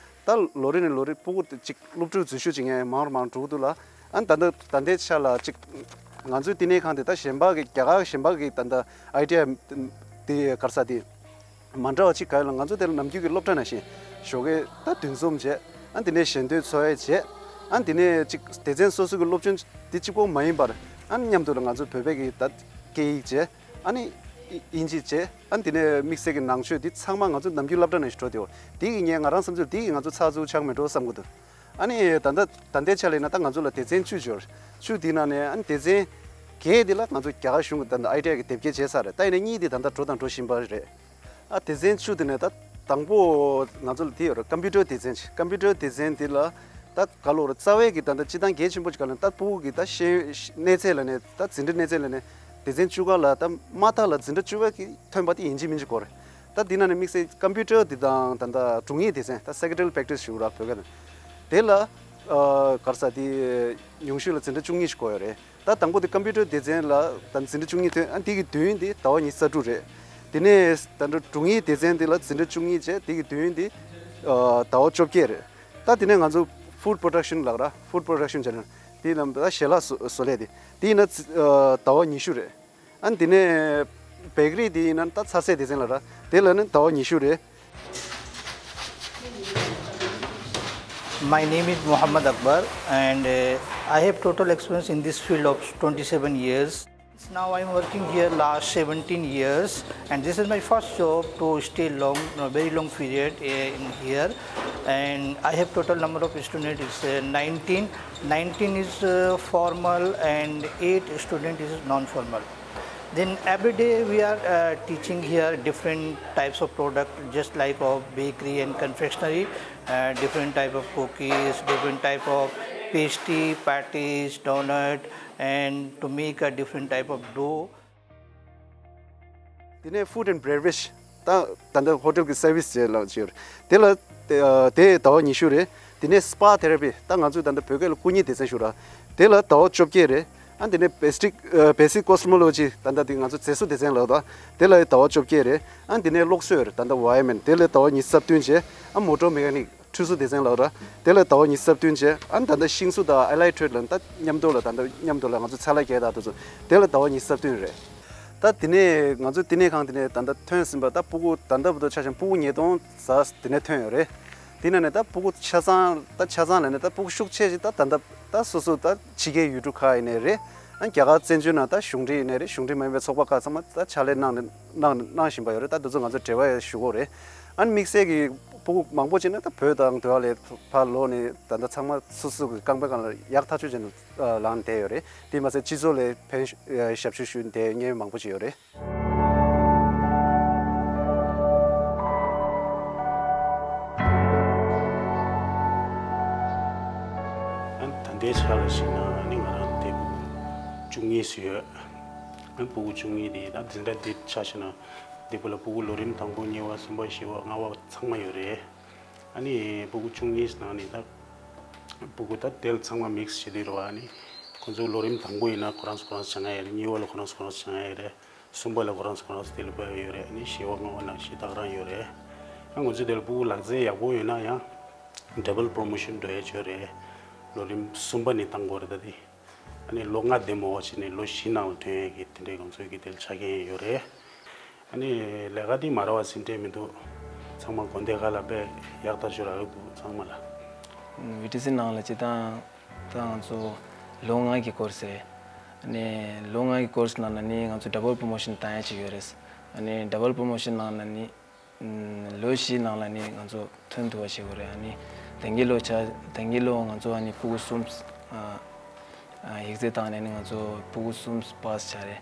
ད་ལོ་རེ་ནས་ལོ་རེ་ཕྲུ་གུ་ཅིག་སློབ་ཕྲུག་འཛུལ་ཞུགས་བྱེད་མཁན་མང་རུ་མང་རུ་འགྲོ་གི་འདུག་ལ། ཨ་ནི་ད་ལྟ་ད་ལྟའི་ཆ་ལ་ཅིག་ང་ཚོའི་བསྟི་གནས་ཁང་དེ་ད་གཞན་པ་གི་རྒྱ་གར་གཞན་པ་གི་ད་ལྟ་ཨའི་ཊི་ཨའི་དེ་ག་རེ་ཟེར་དེ་མ་འདྲ་བ་ཅིག་ག་ཡོད་ལབ་ན། ང་ཚོ་དེ་ལ་ནམ་རྒྱུན་གྱི་སློབ་གྲྭ་ནང་བཞིན་ཞོགས་ཀས་ད་འདུ་འཛོམས་བྱས། ཨ་ནི་དེ་ནས་ཞལ་འདོན་འཚོགས་ཡས་བྱས། ཨ་ནི་དེ་ནས་ཅིག་སྡེ་ཚན་སོ་སོ་གི་སློབ་སྦྱོང་དེ་གཅིག་པོ་མ་ཡིན་པར། ཨ་ནི་མཉམ་དུ་ལ་ང་ཚོ་བོད་པའི་གི་ད་སྐད་ཡིག་བྱས། ཨ་ནི་ཨི་ཨིན་ཇི་བྱས། ཨ་ནི་དེ་ནས་དམིགས་བསལ་གྱི་ནང་ཆོས་འདི་ཚང་མ་ང་ཚོ་ནམ་རྒྱུན་སློབ་གྲྭ་ནང་བཞིན་འགྲོ་བསྡད་ཡོད། དེ་གི་ངས་ང་རང་བསམ་ཚུལ་དེ་གི་ང་ཚོ་ཚགས་ཚུད་ཆགས་མེད་འགྲོ་བསམ་གྱི་འདུག་ཨ་ནི་ད་ལྟ་ད་ལྟའི་ཆ་ལ་ཡིན་ན་ད་ང་ཚོ་ལ་སྡེ་ཚན་བཅུ་ཡོད། བཅུ་དེའི་ནང་ནས་ཨ་ནི་སྡེ་ཚན་བརྒྱད་དེ་ལ་ང་ཚོ་རྒྱ་གར་གཞུང་གི་ད་ལྟ་ཨའི་ཊི་ཨའི་གི་དེབ་སྐྱེལ་བྱས་ཚར་རེད། ད་ཡིན་ན་གཉིས་དེ་ད་ལྟ་འགྲོ་དང་འགྲོ་བཞིན་པ་རེད། ཨ། སྡེ་ཚན་བཅུ་དེ་ནས་ད་དང་པོ་ང་ཚོ་ལ་དེ་ཡོད་རེད། ཀམ་པུ་ཊར་སྡེ་ཚན་ཅིག་ཀམ་པུ་ཊར་སྡེ་ཚན་དེ་ལ་ད་ག་ལབ་རེད། རྩ་བའི་གི་ད་ལྟ་སྤྱིར་བཏང་གལ་ཆེན་པོ་ཅིག་ག་ལབ་ན། ད་ཕྲུ་གུ་གི་ད་ཤེས་ཡོན་གནས་ཚད་ལ་ནས་ད་འཛིན་གྲྭ་གནས་ཚད་ལ་ནས་སྡེ་ཚན་བཅུ་ཀ་ལ་ད་མ་མཐའ་ལ་འཛིན་གྲྭ་བཅུ་པ་གི་ཐོན་པ་དེ་ཡིན་གཅིག་མིན་གཅིག་དགོས་རེད། ད་དེ་ནང་ནས་དམིགས་བསལ་ཀམ་པུ་ཊར་དེ་དང་ད་ལྟ་དྲུང་ཡིག་སྡེ་ཚན། ད་སེ་ཀེ་ཊི་རི་པེག་ཊི་སི་ཞུ་ར་བོད་སྐད་དང་། དེ་ལ་ཨ་ག་རེ་ཟེར་དེ་ཉུང་ཤོས་ལ་འཛིན་གྲྭ་བཅུ་གཉིས་ཤིག་དགོས་ཡོད་རེད། ད་དང་པོ་དེ་ཀམ་པུ་ཊར་སྡེ་ཚན་ལ་ད་འཛིན་གྲྭ་བཅུ་གཉིས་ཐོན། ཨ། དེ་གི་བདུན་དེ་ཟླ་བ་ཉི་ཤུ་རྩ་དྲུག་རེད། དེ་ནས་ད་ལྟ་དྲུང་ཡིག་སྡེ་ཚན་དེ་ལ་འཛིན་གྲྭ་བཅུ་གཉིས་བྱས། དེ་གི་དུས་ཡུན་དེ་ཨ་ཟླ་བ་བཅོ་བརྒྱད་རེད། ད་དེ་ནས་ང་ཚོ་food production ལབ་ར། Food production བྱས་ན་དེའི་ལམ་ད་ཞལ་ལག་བཟོ་བཟོ་ལས་དེ། དེ་ཡིན་ན་ཨ་ཟླ་བ་ཉི་ཤུ་རེད། ཨ་ནི་དེ་ནས་བེག་རི་དེ་ཡིན་ན་ད་ཚ་ཟས་སྡེ་ཚན་ལབ་ར། དེ་ལ་ནི་ཟླ་བ་ཉི་ཤུ་རེད། My name is Muhammad Akbar, and uh, I have total experience in this field of twenty-seven years. Now I'm working here last seventeen years, and this is my first job to stay long, a very long period uh, in here. And I have total number of students is uh, nineteen. nineteen is uh, formal and eight student is non-formal. Then every day we are uh, teaching here different types of product, just like of bakery and confectionery, uh, different type of cookies, different type of pastry, patties, donut, and to make a different type of dough. དེ་ནས་food and beverage ད་ད་ལྟ་ཧོ་ཊེལ་གྱི་སར་བིས་བྱས་ལ་བྱས་ཡོད་རེད། དེ་ལ་དེ་ཨ་དེ་ཟླ་བ་ཉི་ཤུ་རེད། དེ་ནས་spa therapy ད་ང་ཚོས་ད་ལྟ་བོད་སྐད་ལ་སྐུ་མཉེ་སྡེ་ཚན་ཞུ་ར། དེ་ལ་ཟླ་བ་བཅོ་བརྒྱད་རེད། ཨ་དེ་ནས་basic ཨ་basic cosmetology ད་ལྟ་དེ་ང་ཚོ་མཛེས་བཟོ་སྡེ་ཚན་ལ་ད་དེ་ལ་ཟླ་བ་བཅོ་བརྒྱད་རེད། ཨ་དེ་ནས་གློག་བཟོ་ཡོད་རེད། ད་ལྟ་wireman དེ་ལ་ཟླ་བ་ཉི་ཤུ་རྩ་བདུན་བྱས། ཨ་motor mechanic འཕྲུལ་བཟོ་སྡེ་ཚན་ལ་ར། དེ་ལ་ཟླ་བ་ཉི་ཤུ་རྩ་བདུན་བྱས། ཨ་ནི་ད་ལྟ་ཤིང་བཟོ་དང་allied trade ལ་ད་མཉམ་དུ་ལ་ད་ལྟ་མཉམ་དུ་ལ་ང་ཚོ་ཚལ་སླར་རྒྱས་དང་དེ་ཚོ་དེ་ལ་ཟླ་བ་ཉི་ཤུ་རྩ་བདུན་རེད། ད་དེ་ནས་ང་ཚོ་བསྟི་གནས་ཁང་དེ་ནས་ད་ལྟ་ཐོན་ཟིན་པ་ད་སྤུ་གུ་ད་ལྟ་བར་དུ་ཆ་བཞག་སྤུ་གུ་ཉིས་སྟོང་ཙམ་དེ་ནས་ཐོན་ཡོད་རེད། དེ་ནང་ནས་ད་སྤུ་གུ་ཆ་ཚང་ད་ཆ་ཚང་ལ་ནས་ད་སྤུ་གུ་ཤུགས་ཆེ་ཞིག་ད་ད་ལྟ་ད་སོ་སོ་ད་ཕྱི་རྒྱལ་ཡུལ་གྲུ་ཁག་ཡིན་ནའི་རེད། ཨ་རྒྱ་གར་བཙན་བྱོལ་ནང་ད་གཞུང་འབྲེལ་ཡིན་ནའི་རེད། གཞུང་འབྲེལ་མ་ཡིན་པའི་ཚོགས་པ་ཁག་ཚང་མ་ད་ཕྱག་ལས་གནང་གནང་གནང་བཞིན་པ་ཡོད་རེད། ད་དེ་ཚོ་ང་ཚོ་འབྲེལ་བ་ཞུ་གི་ཡོད་རེད། ཨ་ནི་དམིགས་བསལ་གྱི་སྤུ་གུ་མང་པོ་ཅིག་ནི་ད་བོད་དང་འབྲེལ་བ་ལས་ཕར་ལོག་ནས་ད་ལྟ་ཚང་མ་སོ་སོ་གི་རྐང་པའི་སྒང་ལ་ཡག་ཐག་ཆོད་ཅན་ལངས་བསྡད་ཡོད་རེད། དེ་མ་ཟད་སྤྱི་ཚོགས་ལ་ཕན་ཞབས་ཞུ་ཞུས་བསྡད་མཁན་མང་པོ་ཅིག་ཡོད་རེད། ཨ་ནི་ད་ལྟའི་ཆ་ལ་གཞིགས་ན་ཨ་ནི་ང་རང་སྡེ་ཁག་བཅུ་གཉིས་སུ་ཡོད། ཨ་ནི་སྤུ་གུ་བཅུ་གཉིས་དེ་ད་འཛིན་གྲྭ་འདི་ཆ་བཞག་ན་སྡེ་ཁག་ལ་སྤུ་གུ་ལོ་རིམ་དང་པོ་གཉིས་པ་གསུམ་པ་བཞི་པ་ལྔ་པ་ཚང་མ་ཡོད་རེད། ཨ་ནི་སྤུ་གུ་བཅུ་གཉིས་ནང་ནས་ད་སྤུ་གུ་ད་དེ་ལ་ཚང་མ་མིག་སི་བྱེད་དུས་རེད་བ། ཨ་ནི་ཁོ་ཚོ་ལོ་རིམ་དང་པོ་ཡིན་ན་ཁོ་རང་ཚོ་ཁོ་རང་ཚོ་སྦྱང་ཡ་ཡོད་རེད། གཉིས་པ་ལ་ཁོ་རང་ཚོ་ཁོ་རང་ཚོ་སྦྱང་ཡ་ཡོད་རེད། གསུམ་པ་ལ་ཁོ་རང་ཚོ་ཁོ་རང་ཚོ་དེ་ལ་ཕེབས་ཡ་ཡོད་རེད། ཨ་ནི་བཞི་པ་ལྔ་པ་ནང་བཞིན་ད་ག་རང་ཡོད་རེད། ཨ་ང་ཚོ་དེ་ལ་སྤུ་གུ་ལག་རྩལ་ཡག་པོ་ཡོད་ན་ཡང་double promotion འགྲོ་ཡ་ཅིག་ཡོད་རེད། ལོ་རིམ་གསུམ་པ་ནས་བཏང་དགོས་རེད་ད་དེ། ཨ་ནི་ལོ་ལྔ་འདེམས་འོག་བྱས་ནས་ལོ་བཞི་ནང་ལ་ཐོན་ཡས་ཀྱི་དེ་འདྲའི་ང་ཚོའི་གི་དེ་ལ་ཆ་རྐྱེན་ཡོད་རེད། ཨ་ནི་ལས་ཀ་འདི་མ་རག་པ་ཟིན་བྲིས་མི་འདུག་ཚང་མ་དགོན་སྡེ་ཁག་ལ་དཔེ་ཡག་ཐག་ཆོད་རག་གི་འདུག་ཚང་མ་ལ། བི་ཊི་སི་ནང་ལ་སྤྱིར་བཏང་ད་ང་ཚོ་ལོ་ལྔ་གི་ཀོར་སི་རེད། ཨ་ནི་ལོ་ལྔ་གི་ཀོར་སི་ནང་ལ་ནི་ང་ཚོ་double promotion བཏང་ཡ་ཅིག་ཡོད་རེད། ཨ་ནི་double promotion ནང་ལ་ནི་ལོ་བཞི་ནང་ལ་ནི་ང་ཚོ་ཐོན་ཐུབ་པ་བྱེད་དགོས་རེད། ཨ་ནི་དེང་གི་ལོ་ཆ་དེང་གི་ལོ་ང་ཚོ་ཨ་ནི་ཕྲུ་གུ་གསུམ་ཡིག་ཚད་བཏང་ནས་ནི་ང་ཚོ་ཕྲུ་གུ་གསུམ་པཱ་སི་བྱས་རེད།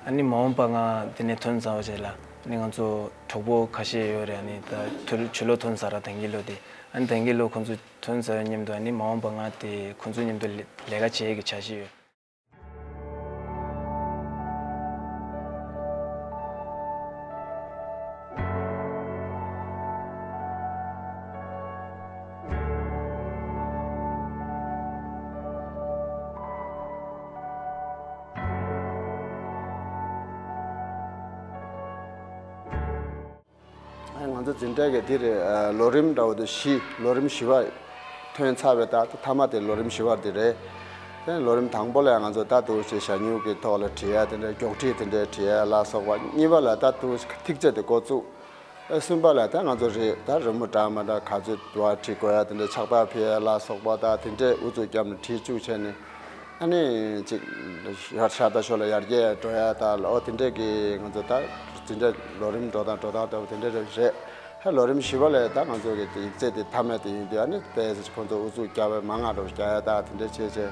ཨ་ནི་མ་འོངས་པ་ང་དེ་ནས་ཐོན་ཚར་བ་བྱས་ལ་ཨ་ནི་ང་ཚོ་གྲོགས་པོ་ཁ་ཤས་ཡོད་རེད། ཨ་ནི་ད་ཕྱི་ལོ་ཐོན་ཚར་ར་དེང་གི་ལོ་དེ། ཨ་ནི་དེང་གི་ལོ་ཁོ་ཚོ་ཐོན་ཚར་བའི་མཉམ་དུ་ཨ་ནི་མ་འོངས་པ་ང་དེ་ཁོ་ཚོའི་མཉམ་དུ་ལས་ཀ་བྱེད་ཡས་ཀྱི་འཆར་གཞི་ཡོད། ང་ཚོ་འཛིན་གྲྭ་གི་འདིར་ལོ་རིམ་འདྲ་བོ་དེ་བཞི། ལོ་རིམ་བཞི་པ་ཐོན་ཚར་བའི་ད་མཐའ་མ་དེ་ལོ་རིམ་བཞི་པ་དེ་རེད། དེ་ལོ་རིམ་དང་པོ་ལ་ང་ཚོ་ད་དུ་ཞེ་ཞ་སྨྱུག་གི་ཐོག་ལ་བྲིས་ཡ་དེ་འདྲ། མགྱོགས་བྲིས་དེ་འདྲ་བྲིས་ཡ་ལ་སོགས་པ། གཉིས་པ་ལ་ད་དུ་ཐིག་ཚད་དེ་འགོ་བཙུགས། གསུམ་པ་ལ་ད་ང་ཚོ་རེད་ད་རི་མོ་འདྲ་མི་འདྲ་ག་ཚོད་བྲིས་དགོས་ཡ་དེ་འདྲ། ཕྱག་རྟགས་ཕུལ་ཡ་ལ་སོགས་པ་ད་དེ་འདྲ་ཨུ་ཚུགས་བརྒྱབ་ནས་བྲིས་བཅུག་བྱས་ནས། ཨ་ནི་ཅིག་ཤ་ཤ་ད་ཤོ་ལ་ཡར་རྒྱས་འགྲོ་ཡ་ད་ཨོ་དེ་འདྲས་ཀྱི་ང་ཚོ་ད་འཛིན་གྲྭ་ལོ་རིམ་འགྲོ་སྟངས་འགྲོ་སྟངས་ལྟ་བུ་དེ་འདྲས་རེད། ཧ་ལོ་རིམ་བཞི་པ་ལས་ད་ང་ཚོ་གི་ཡིག་ཚད་དེ་མཐའ་མ་དེ་ཡིན་དུས་ཨ་ནི་དཔེ་ཁོང་ཚོ་ཨུ་ཚུགས་རྒྱག་པའི་མང་ང་འགྲོ་རྒྱག་ཡ་ད་དེ་འདྲས་བྱས་བྱས།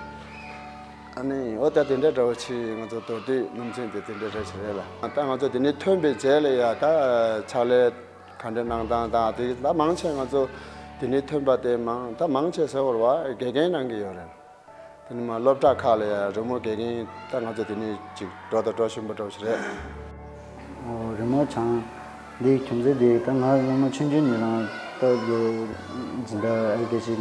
ཨ་ནི་ཨོ་ད་དེ་འདྲས་འདྲ་བོ་ཆི་ང་ཚོ་མདོར་བསྡུས་སྣུམ་ཚན་དེ་དེ་འདྲས་རེད་ཆི་རེད་ལ། ད་ང་ཚོ་དེ་ནས་ཐོན་པའི་རྗེས་ལ་ཡ་ད་ཕྱག་ལས་ག་འདྲས་གནང་སྟངས་དང་དེ་ད་མང་ཆེ་ང་ཚོ་དེ་ནས་ཐོན་པ་དེ་མང་ད་མང་ཆེ་ཟེར་བ་རེད་བ་དགེ་རྒན་གནང་གི་ཡོད་རེད། དེ་ནས་མ་སློབ་གྲྭ་ཁག་ལ་ཡང་རི་མོ་དགེ་རྒན་ད་ང་ཚོ་དེ་ནས་ཅིག་འགྲོ་དང་འགྲོ་བཞིན་པ་འདྲ་བོ་ཞིག་རེད། ཨོ་རི་མོ་སྦྱང་། འདིའི་རྒྱུ་མཚན་དེ་ད་ང་སྔོན་མ་ཆུང་ཆུང་ནས་རང་ད་ལོ་འཛིན་གྲྭ་ཨེལ་ཀེ་ཇི་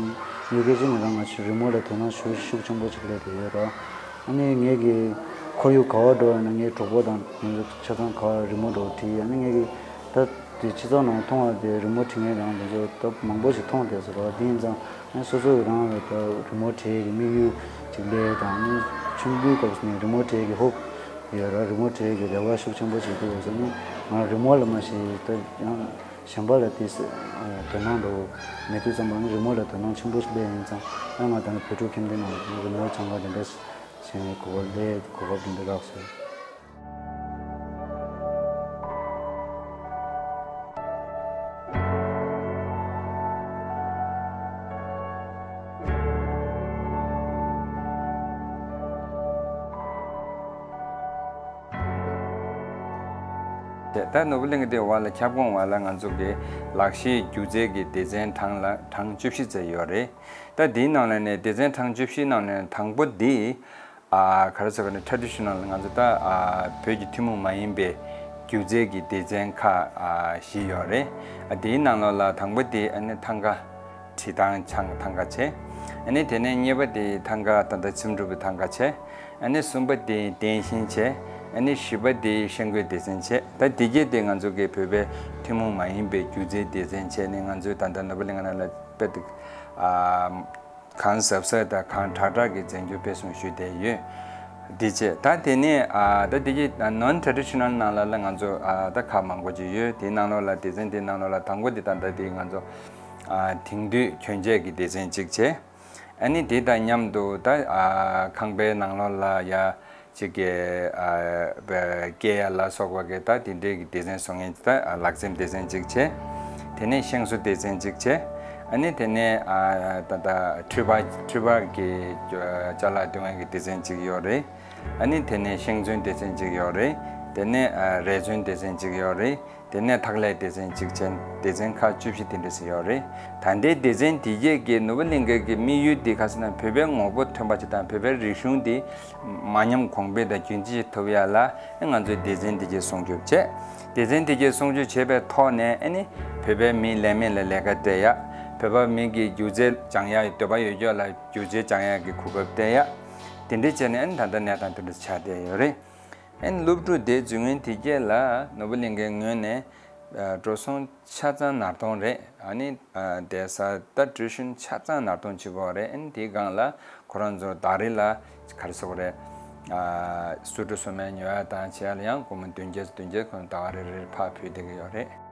ཡུ་ཀེ་ཇི་ནས་རང་ང་ཚོ་རི་མོ་ལ་དོ་སྣང་ཤུགས་ཤུགས་ཆེན་པོ་ཅིག་སླེབས་བསྡད་ཡོད་རེད། ཨ་ནི་ངེད་ཀྱི་ ཁོར་ཡུག་ག་བ་འགྲོ་ཡང་ན་ངའི་གྲོགས་པོ་དང་དེ་ཚོ་ཆ་ཚང་ག་བ་རི་མོ་འདྲ་བོ་བྲིས། ཡང་ན་ངས་ཀྱི་ད་དེ་སྤྱི་ཚོགས་ནང་མཐོང་བ་དེ་རི་མོ་བྲིས་མཁན་རང་དེ་ཚོ་ད་མང་པོ་ཞིག་མཐོང་བསྡད་ཟེར་བ། དེ་ཡིན་ཙང་ཨ་ནི་སོ་སོ་རང་ལ་ད་རི་མོ་བྲིས་ཀྱི་དམིགས་ཡུལ་ཅིག་སླེབས་དང་། ཨ་ནི་ཆུང་དུས་སྐབས་སུ་ནས་རི་མོ་བྲིས་ཀྱི་ཧོབ་ཡོད་ར། རི་མོ་བྲིས་ཀྱི་རེ་བ་ཤུགས་ཆེན་པོ་ཞིག་འདུག་ཟེར་ནས། ང་རི་མོ་ལ་མ་གཞི་ད་ཡང་གཞན་པ་ལ་དེ་དོ་སྣང་འདྲ་བོ་མེད་དུས་ཙམ་པ་ནི་རི་མོ་ལ་དོ་སྣང་ཆེན་པོ་ཞིག་སླེབས། ཡིན་ཙང་ཨ་ང་ད་ནི་བོད་ཕྲུག་ཁྱིམ་སྡེ་ནང་རི་མོ་སྦྱང་ག་དེ་འདྲ་བྱས་ནས་གོ་སྐབས་སླེབས། གོ་སྐབས་དེ་འདྲ་རག་སོང་། ད་ནོར་བུ་གླིང་གི་དེ་བར་ལ་ཁྱབ་ཁོངས་བར་ལ་ང་ཚོ་གི་ལག་ཤེས་སྒྱུ་རྩལ་གྱི་སྡེ་ཚན་གྲངས་ལ་གྲངས་བཅུ་བཞི་ཙམ་ཡོད་རེད། ད་དེའི་ནང་ལ་ནས་སྡེ་ཚན་གྲངས་བཅུ་བཞི་ནང་ནས་དང་པོ་འདི། ཨ་ག་རེ་ཟེར་དགོས་ན། ཊ་རེ་ཌི་ཤི་ནལ་ང་ཚོ་ད་ཨ་བོད་ཀྱི་ཐུན་མོང་མ་ཡིན་པའི་སྒྱུ་རྩལ་གྱི་སྡེ་ཚན་ཁག་ཨ་བཞི་ཡོད་རེད། ཨ་དེའི་ནང་ལོགས་ལ་དང་པོ་དེ་ཨ་ནི་ཐང་ག་བྲིས་སྟངས་ཆང་ཐང་ག་བྱས། ཨ་ནི་དེ་ནས་གཉིས་པ་དེ་ཐང་ག་ད་ལྟ་ཚིམ་གྲུབ་པའི་ཐང་ག་བྱས། ཨ་ནི་གསུམ་པ་དེ་བརྟན་ཤིང་བྱས། ཨ་ནི་བཞི་པ་དེ་ཤེལ་སྒོའི་སྡེ་ཚན་བྱས། ད་དེ་གྱད་དེ་ང་ཚོ་གི་བོད་པའི་ཐུན་མོང་མ་ཡིན་པའི་སྒྱུ་རྩལ་སྡེ་ཚན་བྱས་ནས་ང་ཚོས་ད་ལྟ་ནོར་བུ་གླིང་ནང་ལ་དཔེ་དེ་ཨ། གང་གཟབ་གཟབ་དང་གང་དྲག་དྲག་གི་རྫས་འགྱུར་སྤེལ་གསུམ་ཞུས་བསྡད་ཡོད། འདི་བྱས། ད་དེ་ནས་ཨ་ད་དེ་གི་ནོན་ཊ་རེ་ཌི་ཤི་ནལ་ནང་ལ་ལ་ང་ཚོ་ཨ་ད་ཁག་མང་པོ་ཅིག་ཡོད། དེའི་ནང་ལོགས་ལ་སྡེ་ཚན་དེའི་ནང་ལོགས་ལ་དང་པོ་དེ་ད་ལྟ་དེ་ང་ཚོ་ཨ་དེང་དུས་གྱོན་ཆས་ཀྱི་སྡེ་ཚན་གཅིག་བྱས། ཨ་ནི་དེ་དང་མཉམ་དུ་ད་ཨ་ཁང་པའི་ནང་ལོགས་ལ་ཡ། གཅིག་གི་ཨ་བ་སྐྱེལ་ཡ་ལ་སོགས་པ་གི་ད་དེ་འདྲའི་གི་སྡེ་ཚན་བཟོ་མཁན་ད་ཨ་ལག་འཛེམ་སྡེ་ཚན་གཅིག་བྱས། དེ་ནས་ཤིང་བཟོ་སྡེ་ཚན་གཅིག་བྱས། ཨ་ནི་དེ་ནས་ཨ་ད་ད་འཕྲུལ་པ་འཕྲུལ་པ་གི་ཅ་ལག་འདོན་མཁན་གི་སྡེ་ཚན་གཅིག་ཡོད་རེད། ཨ་ནི་དེ་ནས་ཤིང་བརྩོན་སྡེ་ཚན་གཅིག་ཡོད་རེད། དེ་ནས་ཨ་རས་བརྩོན་སྡེ་ཚན་གཅིག་ཡོད་རེད། དེ་ནས་འཐག་ལས་སྡེ་ཚན་གཅིག་བྱས། སྡེ་ཚན་ཁག་བཅུ་བཞི་དེ་འདྲ་ཞིག་ཡོད་རེད། ད་ལྟའི་སྡེ་ཚན་དེ་གྱད་ཀྱི་ནོར་བུ་གླིང་གའི་གི་དམིགས་ཡུལ་དེ་ག་ཟེར་ན། བོད་པའི་ངོ་བོ་ཐོན་པ་ཅིག་དང་བོད་པའི་རིག་གཞུང་དེ་མ་ཉམས་གོང་འཕེལ་དང་རྒྱུན་ཆད་ཐུབ་ཡ་ལ་ང་ཚོས་སྡེ་ཚན་དེ་གྱད་སྲུང་སྐྱོབ་བྱས། སྡེ་ཚན་དེ་གྱད་སྲུང་སྐྱོབ་བྱས་པའི་ཐོག་ནས་ཨ་ནི་བོད་པའི་མིའི་ལས་མེད་ལ་ལས་ཀ་སྤྲད་ཡ། བོད་པ་མི་གི་སྒྱུ་རྩལ་སྦྱང་ཡ་འདོད་པ་ཡོད་ཀྱོག་ལ་སྒྱུ་རྩལ་སྦྱང་ཡ་གི་གོ་སྐབས་སྤྲད་ཡ། དེ་འདྲ་བྱས་ནས་ཨ་ནི་ད་ལྟ་གནས་སྟངས་དེ་འདྲ་ཆགས་བསྡད་ཡོད་རེད། ཨ་ནི་སློབ་ཕྲུག་དེ་འཛུལ་མཁན་དེ་གྱད་ལ་ནོར་བུ་གླིང་གའི་ངོས་ནས་ཨ་འགྲོ་སོང་ཆ་ཚང་ནར་གཏོང་རེད། ཨ་ནི་ཨ་བསྡད་ས་ད་ཊི་ཡུ་ཤན་ཆ་ཚང་ནར་གཏོང་བྱེད་དགོས་རེད། ཨ་ནི་དེའི་སྒང་ལ་ཁོ་རང་ཚོ་ཟླ་རེ་ལ་ག་རེ་ཟེར་དགོས་རེད། ཨ་སོ་འཁྲུ་སོ་སྨན་ཉོ་ཡ་དང་བྱེད་ཡ་ལ་ཡང་སྒོར་མོ་བདུན་བརྒྱ་བདུན་བརྒྱ་ཁོ་རང་ཟླ་བ་རེ་རེར་ཕར་ཕུལ་བསྡད་ཀྱི་ཡོད་རེད།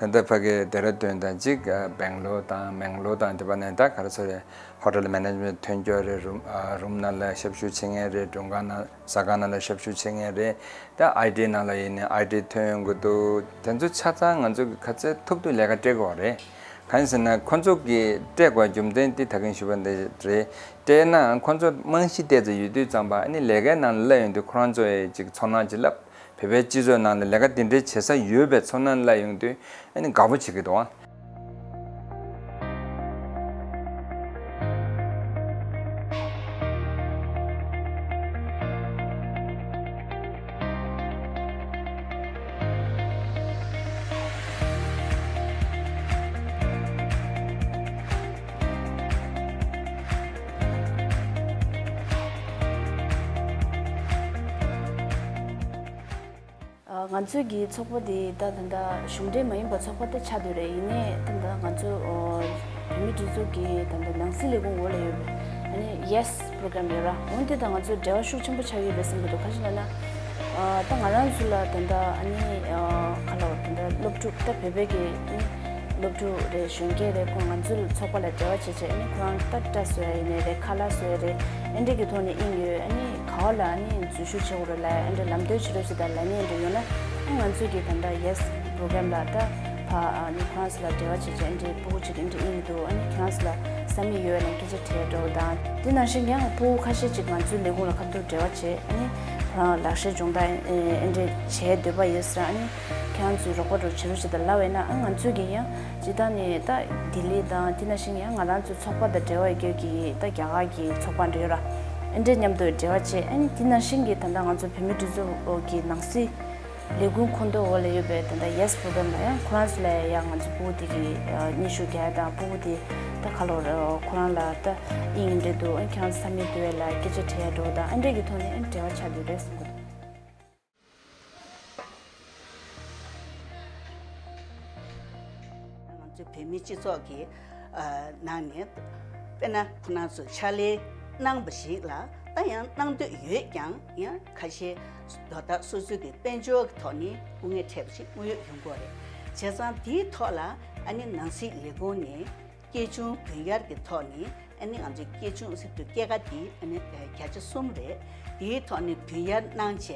ད་ལྟ་ཕ་གི་ལྡེ་ར་ལྡུན་དང་གཅིག་ཨ་སྦེང་ལོར་དང་མེང་ལོར་དང་དེ་པ་ནས་ད་ག་རེ་ཟེར་དགོས་རེད། ཧོ་ཊེལ་མེ་ནེ་ཇི་མེན་ཊི་ཐོན་ཀྱོག་རེད། རུམ་ཨ་རུམ་ནང་ལ་ཞབས་ཞུ་བྱེད་མཁན་རེད། མགྲོན་ཁང་ནང་ཟ་ཁང་ནང་ལ་ཞབས་ཞུ་བྱེད་མཁན་རེད། ད་ཨའི་ཊི་ནང་ལ་ཡིན་ནའི་ཨའི་ཊི་ཐོན་ཡོང་གི་འདུག་དེ་ཚོ་ཆ་ཚང་ང་ཚོ་གི་ག་ཚད་ཐུབ་ཐུབ་ལས་ཀ་སྤྲད་དགོས་རེད། གང་ཡིན་ཟེར་ན་ཁོ་ཚོ་གི་སྤྲད་དགོས་རྒྱུ་མཚན་དེ་ད་གིན་ཞུས་པ་འདི་རེད། སྤྲད་ན་ཁོ་ཚོ་རྨང་གཞི་ཏོག་ཙམ་ཡོད་དུས་ཙམ་པ་ཨ་ནི་ལས་ཀའི་ནང་ལ་སླེབས་ཡོང་དུས་ཁོ་རང་ཚོ་ཡི་ཅིག་ཚོར་སྣང་ཅིག་སླེབས། བོད་པའི་སྤྱི་ཚོགས་ནང་ལ་ལས་ཀ་དེ་འདྲའི་བྱེད་ས་ཡོད་པའི་ཚོར་སྣང་སླེབས་ཡོང་དུས་ཨ་ནི་དགའ་པོ་བྱེད་ཀྱི་འདུག་ཨ། ང་ཚོའི་གི་ཚོགས་པ་འདི་ད་ད་ལྟ་གཞུང་འབྲེལ་མ་ཡིན་པ་ཚོགས་པ་ད་ཆགས་བསྡད་རེད། ཡིན་ནའི་ད་ལྟ་ང་ཚོ་བོད་མིའི་སྒྲིག་འཛུགས་ཀྱི་ད་ལྟ་ནང་སྲིད་ལས་ཁུངས་འོག་ལ་ཡོད་པའི་ཨ་ནི་ཡེ་སི་པོ་རོ་གྷ་རམ་ཡོད་ར། འོན་ཏེ་ད་ང་ཚོ་འབྲེལ་བ་ཤུགས་ཆེན་པོ་ཆགས་ཡོད་རེད་བསམ་གྱི་འདུག་ག་ཅི་ལབ་ན་ད་ང་རང་ཚོ་ལ་ད་ལྟ་ཨ་ནི་ག་ལབ་ད་ལྟ་སློབ་ཕྲུག་ད་བོད་པའི་གི་ཨ་ནི་སློབ་ཕྲུག་རེད། གཞོན་སྐྱེས་རེད། ཁོང་ང་ཚོའི་ཚོགས་པ་ལ་འབྲེལ་བ་བྱེད་བྱེད་ཨ་ནི་ཁོ་རང་ད་སྐྲ་བཟོ་ཡ་ཡིན་ནའི་རེད། ཁ་ལག་བཟོ་ཡ་རེད། ཨེ་འདྲས་ཀྱི་ཐོག་ནས་དབྱིངས་ཡོད། ཨ་ནི་ག་བ་ལ་ཨ་ནི་འཛུལ་ཞུགས་བྱེད་དགོས་རེད་ལབ་ཡ་ཨེ་འདྲས་ལམ་སྟོན་བྱེད་རོགས་བྱེད་དང་ལབ་ནས་ཨེ་འདྲས་ཡོང་ན་ཨ་ང་ཚོས་ཀྱི་ད་ལྟ་ཡེ་སི་པོ་རོ་གྷ་རམ་ལ་ད་ཕ་ཨ་ནི་ཁོ་རང་ཚོ་ལ་འབྲེལ་བ་བྱེད་བྱེད་ཨེ་འདྲས་ཕྲུ་གུ་ཅིག་ཨེ་འདྲས་དབྱིངས་འདུག་ཨ་ནི་ཁྱེད་རང་ཚོ་ལ་བསམ་ཡིག་ཡོད་ལ་སྐད་ཆ་དྲིས་འགྲོ་དང་། དེ་ནང་བཞིན་ཡང་ཕྲུ་གུ་ཁ་ཤས་ཅིག་ང་ཚོའི་ལས་ཁུངས་ལ་ཁ་ཐུག་འབྲེལ་བ་བྱེད། ཨ་ནི་ཁོ་རང་ལག་ཤེས་སྦྱོང་བརྡར་ཨེ་འདྲས་བྱེད་འདོད་པ་ཡོད་ཟེར། ཨ་ནི་ཁྱེད་རང་ཚོས་རོགས་པ་རོགས་བྱེད་རོགས་བྱེད་དང་ལབ་པ་ཡིན་ན་ཨ་ང་ཚོས་ཀྱི་ཡང་སྤྱིར་བཏང་ནས་ད་ལྡི་ལི་དང་དེ་ནང་བཞིན་ཡང་ང་རང་ཚོའི་ཚོགས་པ་དང་འབྲེལ་བ་ཡོད་ཀྱི་ད་རྒྱ་གར་གྱི་ཚོགས་པ་འདྲ་ཡོད་ར། ཨེ་འདྲས་མཉམ་དུ་འབྲེལ་བ་བྱེད། ཨ་ནི་དེ་ནང་བཞིན་གྱི་ད་ལྟ་ང་ཚོ་བོད་མིའི་སྒྲིག་འཛུགས་ཀྱི་ནང་སྲིད་ལས་ཁུངས་ཁོངས་གཏོགས་འོག་ལ་ཡོད་པའི་ད་ལྟ་ཡེ་སི་པོ་རོ་གྷ་རམ་ལ་ཡང་ཁོ་རང་ཚོ་ལ་ཡང་ང་ཚོ་ཕྲུ་གུ་དེ་གི་ཨ་སྙན་ཞུ་རྒྱག་ཡ་དང་ཕྲུ་གུ་དེ་ ད་ཁ་ལོ་རེད། ཁོ་རང་ལ་ད་ཨིན་འདྲེ་འདུག་ཨ་ཁྱེད་རང་ཚོ་ས་མི་འདུག་བས་ལ་སྐད་ཆ་དྲི་ཡ་འགྲོ་ད་ཨ་འདྲེ་གི་ཐོག་ནས་ཨ་འབྲེལ་བ་ཆགས་འདུག་རེད་གསུང་གི་འདུག་ང་ཚོའི་བོད་མི་སྤྱི་ཚོགས་ཀྱི་ཨ་ནང་ནས་དཔེར་ན་ཁོ་རང་ཚོས་ཕྱག་ལས་གནང་བ་ཞིག་ལ་ད་ཡང་གནང་འདོད་ཡོད་ཀྱང་ཡང་ཁ་ཤས་ལོ་ལྟར་སོ་སོའི་གི་དཔལ་འབྱོར་གྱི་ཐོག་ནས་སྐུ་ངལ་འཕྲད་པ་ཞིག་དངོས་ཡོད་ཡོང་གི་ཡོད་རེད། བྱས་ཙང་དེའི་ཐོག་ལ་ཨ་ནི་ནང་སྲིད་ལས་ཁུངས་ནས་སྐྱེ་ཆུང་བུན་གཡར་གྱི་ཐོག་ནས་ཨ་ནི་ང་ཚོའི་སྐྱེ་ཆུང་ཟེར་དུས་སྐྱེད་ཀ་དེ་ཨ་ནི་བརྒྱ་ཆ་གསུམ་རེད། དེའི་ཐོག་ནས་བུན་གཡར་གནང་བྱས་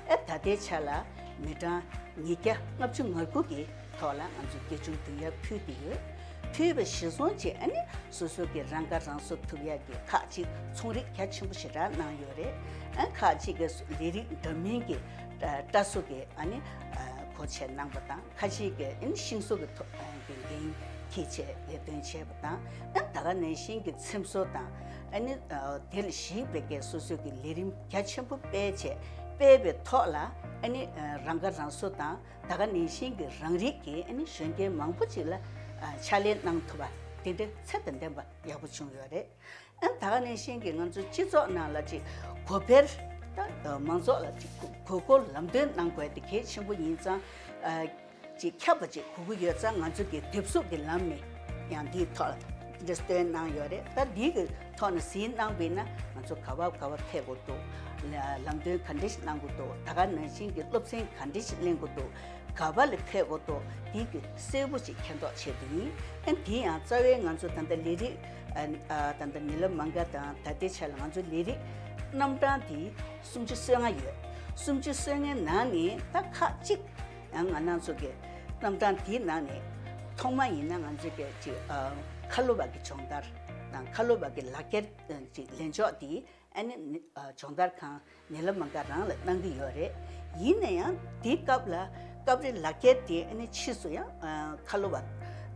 ཨ་ད་ལྟའི་ཆ་ལ་མི་གྲངས་ཉིས་བརྒྱ་ལྔ་བཅུ་ང་དགུ་གི་ཐོག་ལ་ང་ཚོས་སྐྱེ་ཆུང་བུན་གཡར་ཕུལ་གྱི་ཡོད། ཕུལ་བ་གཞིར་བཟུང་བྱས་ཨ་ནི་སོ་སོ་གི་རང་ཁ་རང་གསོ་ཐུབ་ཡག་གི་ཁག་ཅིག་ཚོང་རིགས་རྒྱ་ཆེན་པོ་ཞེ་དྲག་གནང་ཡོད་རེད། ཨ་ཁག་ཅིག་གི་ལས་རིགས་འདྲ་མིན་གྱི་ཨ་སྐྲ་བཟོ་གི་ཨ་ནི་ཨ་སྒོ་ཕྱེ་གནང་བ་དང་ཁ་ཅིག་གི་ཨ་ནི་ཤིང་བཟོ་གི་ཐོག་ཨ་གི་འགན་འཁྱེར་བྱས་ལས་དོན་བྱས་པ་དང་ཨ་ད་ག་ནང་བཞིན་གྱི་འཚེམ་བཟོ་དང་ཨ་ནི་ཨ་དེ་ལ་གཞིགས་པའི་གི་སོ་སོ་གི་ལས་རིམ་རྒྱ་ཆེན་པོ་སྤེལ་བྱས་སྤེལ་བའི་ཐོག་ལ་ཨ་ནི་ཨ་རང་ཁ་རང་གསོ་དང་ད་ག་ནང་བཞིན་གྱི་རང་རིགས་ཀྱི་ཨ་ནི་གཞོན་སྐྱེས་མང་པོ་ཅིག་ལ་ཨ་ཕྱག་ལས་གནང་ཐུབ་པ་དེ་འདྲ་ཚད་དང་ལྡན་པ་ཡག་པོ་བྱུང་ཡོད་རེད། ཨ་ད་ག་ནང་བཞིན་གྱི་ང་ཚོ་སྤྱི་ཚོགས་ནང་ལ་ཅིག་གོ་འཕེར་ད་མང་ཚོགས་ལ་ཅིག་དགོས་མཁོ་ལམ་སྟོན་གནང་དགོས་དེ་གལ་ཆེན་པོ་ཡིན་ཙང་ཨ་ཅིག་ཁྱབ་པ་ཅིག་དགོས་ཀྱི་ཡོད་ཙང་ང་ཚོ་གི་དེབ་གཟུགས་ཀྱི་ལམ་ནས་ཡང་འདིའི་ཐོག་ལ་འདི་སྟོན་གནང་ཡོད་རེད། ད་འདི་གི་ཐོག་ནས་གཟིགས་གནང་བས་ན་ང་ཚོ་ག་བ་ག་བ་ཕེབས་དགོས་འདུག་ལམ་སྟོན་ག་འདྲ་ཞིག་གནང་དགོས་འདུག་ད་ག་ནང་བཞིན་གྱི་སློབ་ཚན་ག་འདྲ་ཞིག་ལེན་དགོས་འདུག་ག་བ་ལ་ཕེབས་དགོས་འདུག་འདི་གི་གསལ་པོ་ཅིག་མཁྱེན་རྟོགས་བྱེད་དུ་ཡིན། ཨ་འདི་ཡང་རྩ་བའི་ང་ཚོ་ད་ལྟ་ལས་རིགས་ཨ་ཨ་ད་ལྟ་ཉི་ལམ་མང་ག་དང་ད་ལྟའི་ཆ་ལ་ང་ཚོ་ལས་རིགས་རྣམ་གྲངས་འདི་སུམ་ཅུ་སོ་ལྔ་ཡོད། སུམ་ཅུ་སོ་ལྔའི་ནང་ནས་ད་ཁག་གཅིག་ཡང་ང་རང་ཚོ་གི་རྣམ་གྲངས་འདིའི་ནང་ནས་ཐོག་མ་ཡིན་ན་ང་ཚོ་གི་ཅིག་ཨ་ཁ་ལོ་བ་གི་སྦྱོང་བརྡར་དང་ཁ་ལོ་བ་གི་ལག་འཁྱེར་ཅིག་ལེན་ཕྱོགས་འདི་ཨ་ནི་ནི་ཨ་སྦྱོང་བརྡར་ཁང་ཉི་ལམ་མང་ག་རང་ལ་གནང་གི་ཡོད་རེད། ཡིན་ན་ཡང་དེའི་སྐབས་ལ་སྐབས་རེ་ལག་འཁྱེར་དེ་ཨ་ནི་ཕྱིས་སུ་ཡང་ཨ་ཁ་ལོ་བ་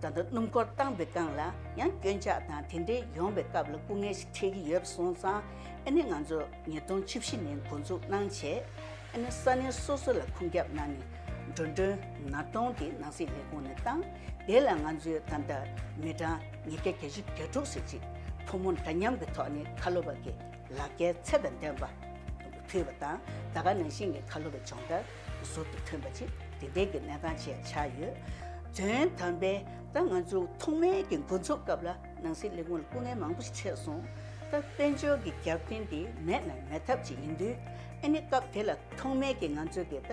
ད་ལྟ་སྣུམ་འཁོར་བཏང་པའི་སྒང་ལ་ཡང་སྐྱོན་ཆག་དང་དེ་འདྲའི་ཡོང་པའི་སྐབས་ལ་སྐུ་ངལ་ཞིག་འཕྲད་ཀྱི་ཡོད་པ་སོང་ཙང་ཨ་ནི་ང་ཚོ་ཉིས་སྟོང་བཅུ་བཞི་ནས་འགོ་འཛུགས་གནང་བྱས་ཨ་ནི་ས་གནས་སོ་སོ་ལ་ཁུངས་སྐྱེལ་གནང་ནས་འགྲོ་གྲོན་ནར་གཏོང་དེ་ནང་སྲིད་ལས་ཁུངས་ནས་བཏང་། དེ་ལ་ང་ཚོའི་ད་ལྟ་མི་གྲངས་ཉིས་བརྒྱ་བརྒྱད་ཅུ་གྱ་དྲུག་ཙམ་ཅིག་ཕོ་མོ་འདྲ་མཉམ་གྱི་ཐོག་ནས་ཁ་ལོ་བ་གི་ལག་འཁྱེར་ཚད་དང་ལྡན་པ་ཕུལ་བ་དང་ད་ག་ནང་བཞིན་གྱི་ཁ་ལོ་བའི་སྦྱོང་བརྡར་ཟུར་དུ་ཐོན་པ་ཅིག་དེ་འདྲའི་གི་གནས་སྟངས་ཅིག་ཆགས་ཡོད། དོན་དམ་པའི་ད་ང་ཚོ་ཐོག་མའི་གི་འགོ་འཛུགས་སྐབས་ལ་ནང་སྲིད་ལས་ཁུངས་ལ་སྐུ་ངལ་མང་པོ་ཞིག་འཕྲད་སོང་། ད་དཔལ་འབྱོར་གྱི་རྒྱབ་རྟེན་དེ་མེད་ན་མེད་ཐབས་ཅིག་ཡིན་དུས་ཨ་ནི་སྐབས་དེ་ལ་ཐོག་མའི་གི་ང་ཚོའི་གི་ད་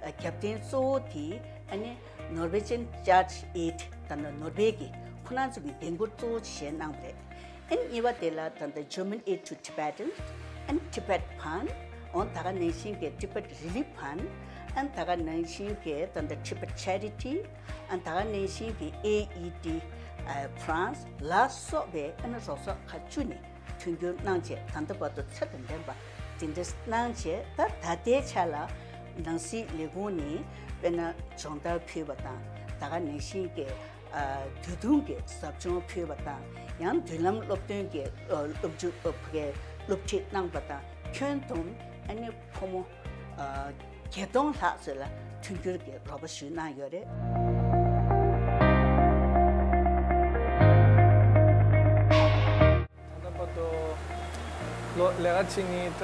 རྒྱབ་རྟེན་གཙོ་བོ་དེ་ཨ་ནི་Norwegian Church Aid ད་ནི་ནོར་ཝེ་གི་ཁོ་རང་ཚོ་གི་འགན་འཁུར་གཙོ་བོ་བཞེས་གནང་བ་རེད། ཨན་གཉིས་པ་དེ་ལ་ད་ལྟ་German Aid to Tibetans and Tibet Fund and ད་ག་ནང་བཞིན་གྱི་Tibet Relief Fund and ད་ག་ནང་བཞིན་གྱི་ད་ལྟ་Tibet Charity and ད་ག་ནང་བཞིན་གྱི་ཨེ་ཨི་ཌི་ཨ་France ལ་སོགས་པའི་ཨ་ནི་རོགས་ཚོགས་ཁག་བཅུ་ནས་མཐུན་འགྱུར་གནང་བྱས་ད་ལྟ་བར་དུ་ཚད་དང་ལྡན་པ་དེ་འདྲ་གནང་བྱས་ད་ད་ལྟའི་ཆ་ལ་ནང་སྲིད་ལས་ཁུངས་ནས་དཔེར་ན་སྦྱོང་བརྡར་ཕུལ་བ་དང་ད་ག་ནང་བཞིན་གྱི་ཨ་དུས་ཐུང་གི་ཟབ་སྦྱོང་ཕུལ་བ་དང་ཡང་མདུན་ལམ་སློབ་སྟོན་གྱི་ཨ་སློབ་འཇུག་ཨ་ཕ་གའི་སློབ་ཁྲིད་གནང་བ་དང་ཁྱོན་བསྡོམས་ཨ་ནི་ཕོ་མོ་ཨ་བརྒྱད་སྟོང་ལྷག་ཙམ་ལ་མཐུན་འགྱུར་གྱི་རོགས་པ་ཞུས་གནང་ཡོད་རེད། ད་ལྟ་བར་དུ་ལོ་ལས་ཀ་བྱས་ནས་ད་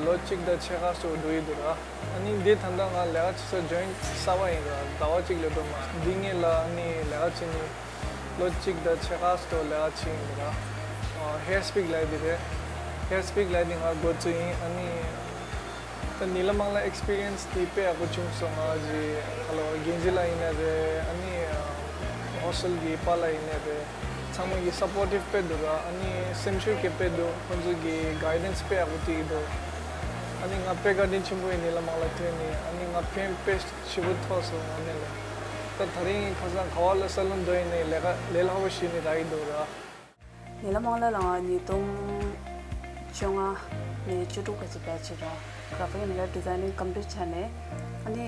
ལོ་གཅིག་དང་ཕྱེད་ཀ་ཙམ་འགྲོ་ཡི་འདུག་ར། ཨ་ནི་འདི་ད་ལྟ་ང་ལས་ཀ་བྱེད་ས་ཇོ་ཡིན་གསར་པ་ཡིན་ར། ཟླ་བ་གཅིག་ལས་འགྲོ་མ་སོང་། འདི་ངེད་ལ་ཨ་ནི་ལས་ཀ་བྱས་ནས་ལོ་གཅིག་དང་ཕྱེད་ཀ་ཙམ་ལས་ཀ་བྱས་ཡིན་འདུག་ར། ཧེར་སྤིག་ལབ་ཡ་འདི་རེད། ཧེར་སྤིག་ལབ་ཡ་འདི་ང་འགོ་བཙུགས་ཡིན། ཨ་ནི་ད་ཉི་ལམ་མང་ལ་ཨེགས་པི་རི་ཡན་སི་དེ་དཔེ་ཡག་པོ་བྱུང་སོང་། ང་ཅི་ཁ་ལོ་དགེ་རྒན་ལགས་ཡིན་ནའི་རེད། ཨ་ནི་ཧོ་སི་ཊེལ་གྱི་པཱ་ལགས་ཡིན་ནའི་རེད། ཚང་མ་གིས་སཔོར་ཊིབ་དཔེ་འདུག་ར། ཨ་ནི་སེམས་ཤུགས་ཀྱི་དཔེ་འདུག་ཁོང་ཚོ་གིས་གའི་ཌེན་སི་དཔེ་ཡག་པོ་སྤྲད་ཀྱི་འདུག་ཨ་ནི་ང་དཔེ་བཀའ་དྲིན་ཆེན་པོ་ཡིན། ཉི་ལམ་མང་ལ་ཐོན་ནས་ཨ་ནི་ང་ཕན་དཔེ་ཞེ་པོ་ཐོགས་སོང་། ཨ་ནི་ལ་ད་དེ་རིང་ཁ་སང་ག་བ་ལ་ས་ལོན་འགྲོ་ཡིན་ནའི་ལས་ཀ་ལས་སླ་པོ་ཞུས་ནས་རག་གི་འདུག་ར། ཉི་ལམ་མང་ལ་ལ་ང་ཉིས་སྟོང་བཅོ་ལྔ་ནས་བཅུ་དྲུག་ག་ཅིག་བེ་ཆི་ར་གྷ་ར་ཕིག་ཨེན་ཌི་ཝེབ་ཌི་ཛའི་ནིང་ཀོམ་པི་ལིཊ་བྱས་ནས་ཨ་ནི་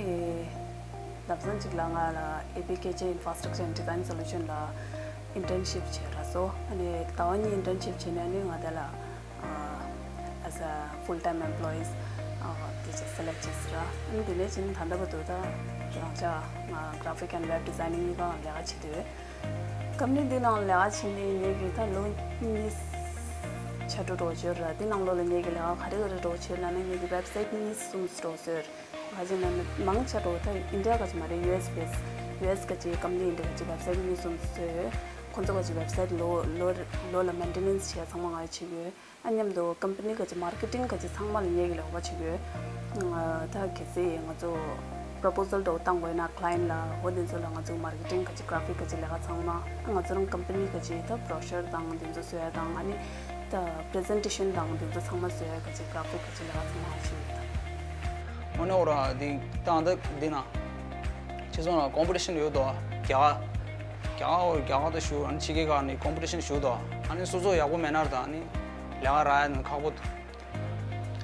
ལམ་སང་ཅིག་ལ་ང་ལ་ཨེ་པི་ཀེ་ཇེ་Infrastructure and Design Solution ལ་ཨིན་ཊརན་ཤིབ་བྱས་ར་སོ། ཨ་ནི་ཟླ་བ་གཉིས་ཨིན་ཊརན་ཤིབ་བྱས་ནས་ཨ་ནི་ང་དེ་ལ་ཨ་as a full time employees ཨ་དེ་ཅིག་སེ་ལེག་བྱས་སི་ར། ཨ་ནི་དེ་ནས་ཅིག་ད་ལྟ་བར་དུ་ད་རང་ཅག་ང་གྷ་ར་ཕིག་ཨེན་ཌི་ཝེབ་ཌི་ཛའི་ནིང་གཉིས་ཀ་ལས་ཀ་བྱེད་དུས། ཀམ་པ་ནི་འདི་ནང་ལས་ཀ་བྱེད་ནས་ངེད་ཀྱི་ད་ལོ་གཉིས་ཆ་འགྲོ་འགྲོ་བྱོས་ར། འདི་ནང་ལོ་ལ་ངེད་ཀྱི་ལས་ཀ་ག་རེ་ག་རེ་འགྲོ་བྱེད་ལ་ན་ངེད་ཀྱི་ཝེབ་སའིཊ་གཉིས་གསུམ་འགྲོ་བཟོས། ག་ཅི་ན་ན་མང་ཆ་འགྲོ་ད་ཨིན་ཌི་ཡ་ག་ཅི་མ་རེད། ཡུ་ཨེས་བེས་ཡུ་ཨེས་ག་ཅི་ཀམ་པ་ནི་ཨིན་ཌི་ཡ་ག་ཅི་ཝེབ་སའིཊ་གཉིས་གསུམ་བཟོས། ཁོང་ཚོ་ག་ཅི་ཝེབ་སའིཊ་ལོ་ལོ་ལོ་ལ་མེན་ཊེ་ནེན་སི་བྱས་ཚང་མ་ང་རེ་བྱེད་དགོས། ཨ་མཉམ་དུ་ཀམ་པ་ནི་ག་ཅི་མར་ཀེ་ཊིང་ག་ཅི་ཚང་མ་ལ་ངེད་ཀྱི་ལས་ཀ་བྱེད་དགོས། ཨ་ད་གལ་སྲིད་ང་ཚོ་པོ་རོ་པོ་ཟལ་འདྲ་བོ་བཏང་དགོས་ན་ཀ་ལ་ཡན་ཊི་ལ་འོ་དེ་ཚོ་ལ་ང་ཚོ་མར་ཀེ་ཊིང་ག་ཅི་གྷ་ར་ཕིག་ག་ཅི་ལས་ཀ་ཚང་མ། ཨ་ང་ཚོ་རང་ཀམ་པ་ནི་ག་ཅི་ད་བྷོ་རོ་ཤར་དང་དེ་ཚོ་བཟོ་ཡ་དང་། ཨ་ནི་ད་པི་རི་ཛེན་ཊེ་ཤན་དང་དེ་ཚོ་ཚང་མ་བཟོ་ཡ་ག་ཅི་གྷ་ར་ཕིག་ག་ཅི་ལས་ཀ་ཚང་མ་བྱེད་ཡོད། འོ་ན་འོ་ར་འདི་ད་འདི་འདི་ན་ཁྱེད་ཚོ་ལ་ཀོམ་པི་ཊི་ཤན་ཡོད་དོ། རྒྱ་གར་རྒྱ་གར་རྒྱ་གར་དུ་ཞུ། ཨ་ནི་ཕྱི་རྒྱལ་ཁག་ནས་ཀོམ་པི་ཊི་ཤན་ཞུ་དོ། ཨ་ནི་སོ་སོ་ཡག་པོ་མེད་ན་ད་ཨ་ནི་ལས་ཀ་རག་ཡ་ཁག་པོ་འདུག་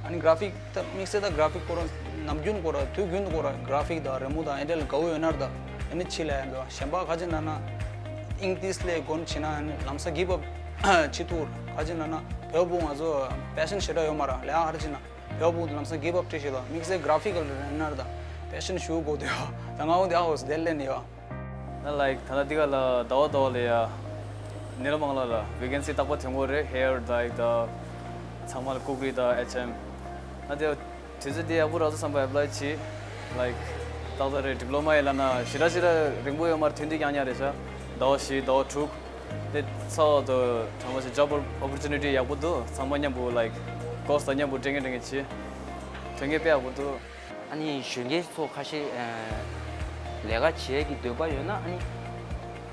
ཨ་ནི་གྷ་ར་ཕིག་ད་དམིགས་བསལ་ད་གྷ་ར་ཕིག་སྐོར་ནམ་རྒྱུན་སྐོར་དུས་རྒྱུན་དུ་སྐོར་གྷ་ར་ཕིག་དང་རི་མོ་དང་ཨེ་འདྲ་ལ་དགའ་བོ་ཡོད་ན་ད་ཨ་ནི་ཕྱི་ལ་ཡ་འདུག་གཞན་པ་ག་ཅི་ན་ན་ཨིང་ཏིས་ལས་གོན་བྱེད་ན་ཨ་ནི་ལམ་སང་གིབ་ཨབ་བྱེད་ཐུབ། ག་ཅི་ན་ན་བོད་པོ་ང་ཚོ་པེ་ཤན་ཞེ་དྲག་ཡོད་མ་རེད། ལས་ཀ་ག་རེ་བྱེད་ན། བོད་པོ་ལམ་སང་གིབ་ཨབ་བྱེད་ཤེས་ལ། དམིགས་བསལ་གྷ་ར་ཕིག་ག་ལ་རེད་ན་ད་པེ་ཤན་ཞུ་དགོས་འདུག་ཡ། ད་ང་འོ་དེ་ཨ་ཧོ་སི་དེ་ལས་ནི་ཡ། ད་ལའིག་ད་ལྟ་འདི་ག་ལ་ཟླ་བ་ཟླ་བ་ལ་ཡ་ཉེ་ལམ་མང་ལ་ལ་ཝེ་ཀེན་སི་རྟག་པར་ཐོན་གོ་རེད། ཧེར་ཌའི་ད་ཚང་མ་ལ་ཀུག་རི་ད་ཨེཆ་ཨེམ། ད་དེ་དུས་ཚོད་དེ་ཡག་པོ་རག་སོང་བསམ་པ་ཨེབ་ལའི་བྱས། ལའིག་ཏག་ཏག་རེད། ཌི་པི་ལོ་མ་ཡིན་ལ་ན་ཞེ་དྲག་ཞེ་དྲག་རིང་པོ་ཡོད་མ་རེད། ཐོན་དུས་རྐྱང་རྐྱང་རེད་ཤག་ཟླ་བ་བཞི་ཟླ་བ་དྲུག་དེ་ཚོ་དུ་ཚང་མ་ཞིག་ཇོབ་ཨོ་པོར་ཅུ་ནི་ཊི་ཡག་པོ་འདུག་ཚང་མ་མཉམ་པོ་ལའིག་ཀོར་སི་དང་མཉམ་པོ་སྤྲད་མཁན་སྤྲད་མཁན་བྱས། ཐོན་མཁན་དཔེ་ཡག་པོ་འདུག་ཨ་ནི་གཞོན་སྐྱེས་ཚོ་ཁ་ཤས་ཨ་ལས་ཀ་བྱེད་ཀྱི་འདོད་པ་ཡོད་ན་ཨ་ནི་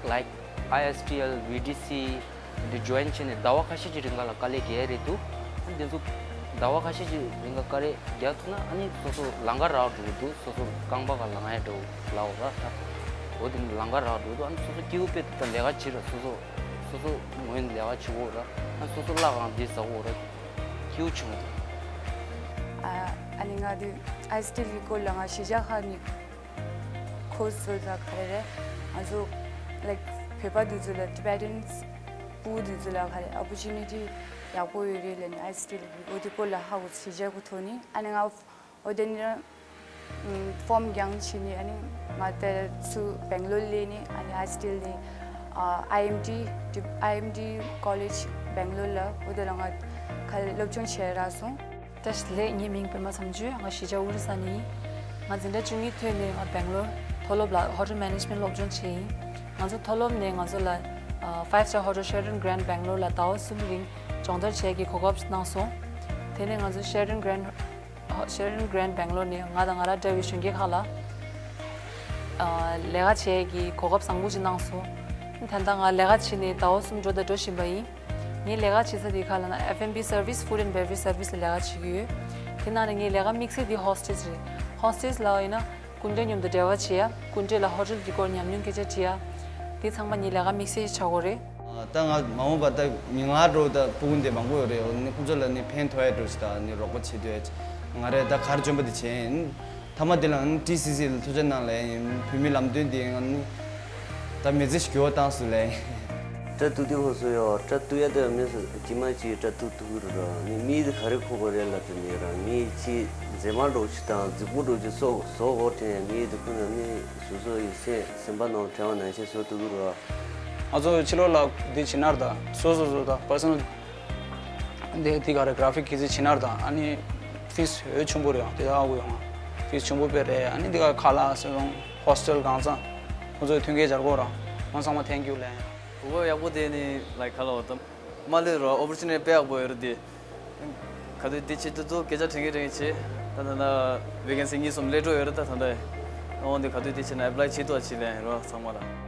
ལའིག་ཨའི་ཨེས་ཊི་ཨེལ་ཝི་ཌི་སི་འདི་ཇོ་ཡིན་བྱས་ནས་ཟླ་བ་ཁ་ཤས་ཀྱི་རིང་ག་ལ་དཀའ་ལས་རྒྱག་ཡ་རེད་འདུག་ཨ་ནི་འདི་ཚོ་ཟླ་བ་ཁ་ཤས་ཀྱི་རིང་ག་དཀའ་ལས་རྒྱག་ཐུབ་ན་ཨ་ནི་སོ་སོ་ལམ་ཁ་རག་འགྲོ་གི་འདུག་སོ་སོ་རྐང་པ་ག་ལངས་ཡ་འགྲོ་ལའོ་ར་ད། འོ་དེ་ནི་ལམ་ཁ་རག་འགྲོ་འདུག་ཨ་ནི་སོ་སོ་སྐྱིད་པོ་དཔེ་ད་ལས་ཀ་བྱེད་ར་སོ་སོ་སོ་སོ་ངོས་ནས་ལས་ཀ་བྱེད་དགོས་ར། ཨ་ནི་སོ་སོ་བླ་གང་བདེ་ཟ་དགོས་ར། སྐྱིད་པོ་བྱུང་འདུག་ཨ་ཨ་ནི་ང་དེ་ཨའི་ཨེས་ཊི་ཨེལ་གི་སྐོར་ལ་ང་གཞིས་ཆགས་ཁག་ནས་ཁོ་སོ་ད་ག་རེ་རེད། ང་ཚོ་ལའིག་བོད་པ་དེ་ཚོ་ལ་ཊི་བེ་ཊན་སྤུ་གུ་དེ་ཚོ་ལ་ག་རེ་ཨོ་པོར་ཅུ་ནི་ཊི་ཡག་པོ་ཡོད་རེད་ལབ་ནས་ཨའི་ཨེས་ཊི་ཨེལ་གི་འོ་དེ་སྐོར་ལ་ཧ་གོ་གཞིས་ཆགས་ཁོ་ཐོག་ནས་ཨ་ནི་ང་འོ་དེ་ནས་ཕོམ་བརྒྱངས་བྱས་ནས་ཨ་ནི་ང་དེ་ཚུར་སྦེང་ལོར་སླེབས་ནས་ཨ་ནི་ཨའི་ཨེས་ཊི་ཨེལ་ནས་ཨ་ཨའི་ཨེམ་ཊི་ཨའི་ཨེམ་ཊི་ཀོ་ལེཇ་སྦེང་ལོར་ལ་འོ་དེ་ལ་ང་ག་རེ་སློབ་སྦྱོང་བྱས་རག་སོང་། བཀྲ་ཤིས་བདེ་ལེགས། ངའི་མིང་པད་མ་མཚམས་གཅོད། ང་གཞིས་ཆགས་ཨོ་རི་ས་ནས་ཡིན། ང་འཛིན་གྲྭ་བཅུ་གཉིས་ཐོན་ནས་ང་སྦེང་ལོར་མཐོ་སློབ་ལ་Hotel Management སློབ་སྦྱོང་བྱས་ཡིན། ང་ཚོ་མཐོ་སློབ་ནས་ང་ཚོ་ལ་ཨ་Five Star Hotel Sheraton Grand Bangalore ལ་ཟླ་བ་གསུམ་རིང་སྦྱོང་བརྡར་བྱེད་ཀྱི་གོ་སྐབས་གནང་སོང་། དེ་ནས་ང་ཚོ་Sheraton Grand Sheraton Grand Bangalore ནས་ང་དང་ང་རང་འདྲ་བའི་གཞོན་སྐྱེས་ཁག་ལ་ཨ་ལས་ཀ་བྱེད་ཀྱི་གོ་སྐབས་བཟང་པོ་ཞིག་གནང་སོང་། ད་ལྟ་ང་ལས་ཀ་བྱས་ནས་ཟླ་བ་གསུམ་འགྲོ་དང་འགྲོ་བཞིན་པ་ཡིན། ངའི་ལས་ཀ་བྱེད་ས་དེ་ག་ལ་ན་F and B service, food and beverage service ལ་ལས་ཀ་བྱེད་ཀྱི་ཡོད། དེ་ནང་ནས་ངའི་ལས་ཀ་དམིགས་བསལ་དེ་ཧོ་སི་ཊེལ་རེད། ཧོ་སི་ཊེལ་ལ་ཡིན་ན་སྐུ་མགྲོན་མཉམ་དུ་འབྲེལ་བ་བྱེད་ཡ། སྐུ་མགྲོན་ལ་ཧོ་ཊེལ་གྱི་སྐོར་ཉམས་མྱོང་སྐད་ཆ་དྲི་ཡ། དེ་ཚང་མ་ངའི་ལས་ཀ་དམིགས་བསལ་ཆགས་ཀྱི་རེད། ད་ང་མ་འོངས་པ་ད་མི་ང་འདྲ་བོ་ད་སྤུ་གུ་འདི་མང་པོ་ཡོད་རེད། འོ་ནི་ཁོང་ཚོ་ལ་ནི་ཕན་ཐོགས་ཡ་འདྲ་བོ་ཞིག་ད་ནི་རོགས་པ་བྱེད་འདོད་ཡ། ང་རེ་ད་གར་འཇོན་པ་འདི་བྱས་ཡིན། མཐའ་མ་འདི་ལ་ནི་ཊི་སི་སི་ལ་ཐུགས་རྗེ་གནང་ལབ་ཡིན། བོད་མི་ལམ་སྟོན་འདི་ང་ནི་ད་མི་ཚེ་ཞིག་འགྱུར་བ་བཏང་སོང་ལབ་ཡིན། སྐྲ་གཏུབ་དུས་ཧོ་སོ་ཡོ་སྐྲ་གཏུབ་ཡ་དེ་མི་སུ་ཅི་མ་ཅི་སྐྲ་གཏུབ་གཏུབ་རུ་ར་ནི་མི་དེ་ག་རེ་ཁོ་གོ་རེད་ལབ་དུས་ནི་ར་ངས་ཅི་མཛེས་མ་འདྲ་བོ་ཞིག་དང་རྫིག་པོ་འདྲ་བོ་ཅིག་བཟོ་བཟོ་གོ་དྲན་ངས་དེ་ཁོ་ན་ནི་སོ་སོ་ཡི་སེམས་སེམས་པ་ནང་དྲན་བ་ནང་བཞིན་བཟོ་ཐུབ་ཀྱི་རེད། ང་ཚོ་ཕྱི་ལོགས་ལ་འདི་བྱེད་ན་ར་ད་སོ་སོ་སོ་ད་པར་སོ་ནལ་འདི་འདི་ག་རེ་གྷ་ར་ཕིག་གི་ཟི་བྱེད་ན་ར་ད་ཨ་ནི་ཕིས་འོས་ཆེན་པོ་རེད། ཡང་དེ་ད་ཨ་གུ་ཡོང་ཕིས་ཆེན་པོ་དཔེ་རེད། ཨ་ནི་འདི་ག་ཁ་ལག་སོ་རུང་ཧོ་སི་ཊེལ་གང་ཚང་ཁོང་ཚོས་མཐུན་རྐྱེན་སྦྱར་དགོས་ར། ཁོང་ཚང་མ་ཐེང་ཀིའུ་ལབ་ཡིན། གོ་སྐབས་ཡག་པོ་དེ་ནི་ལའིག་ག་ལ་བ་དམ་མ་ལོས་ར་ཨོ་པོར་ཅུ་ནི་ཊི་དཔེ་ཡག་པོ་ཡོད་རེད་དེ། ག་དུས་དེ་བྱེད་དུ་དུ་སྐད་ཆ་དྲན་གི་དྲན་གི་བྱེད། ད་ད་ད་ཝེ་ཀེན་སི་གཉིས་གསུམ་སླེབས་འགྲོ་ཡོད་རེད། ད་ད་ད་འོང་དེ་ག་དུས་དེ་བྱེད་ན་ཨེབ་ལའི་བྱེད་དུ་བྱེད་ལེན་རོ་ཚང་མ་ལ།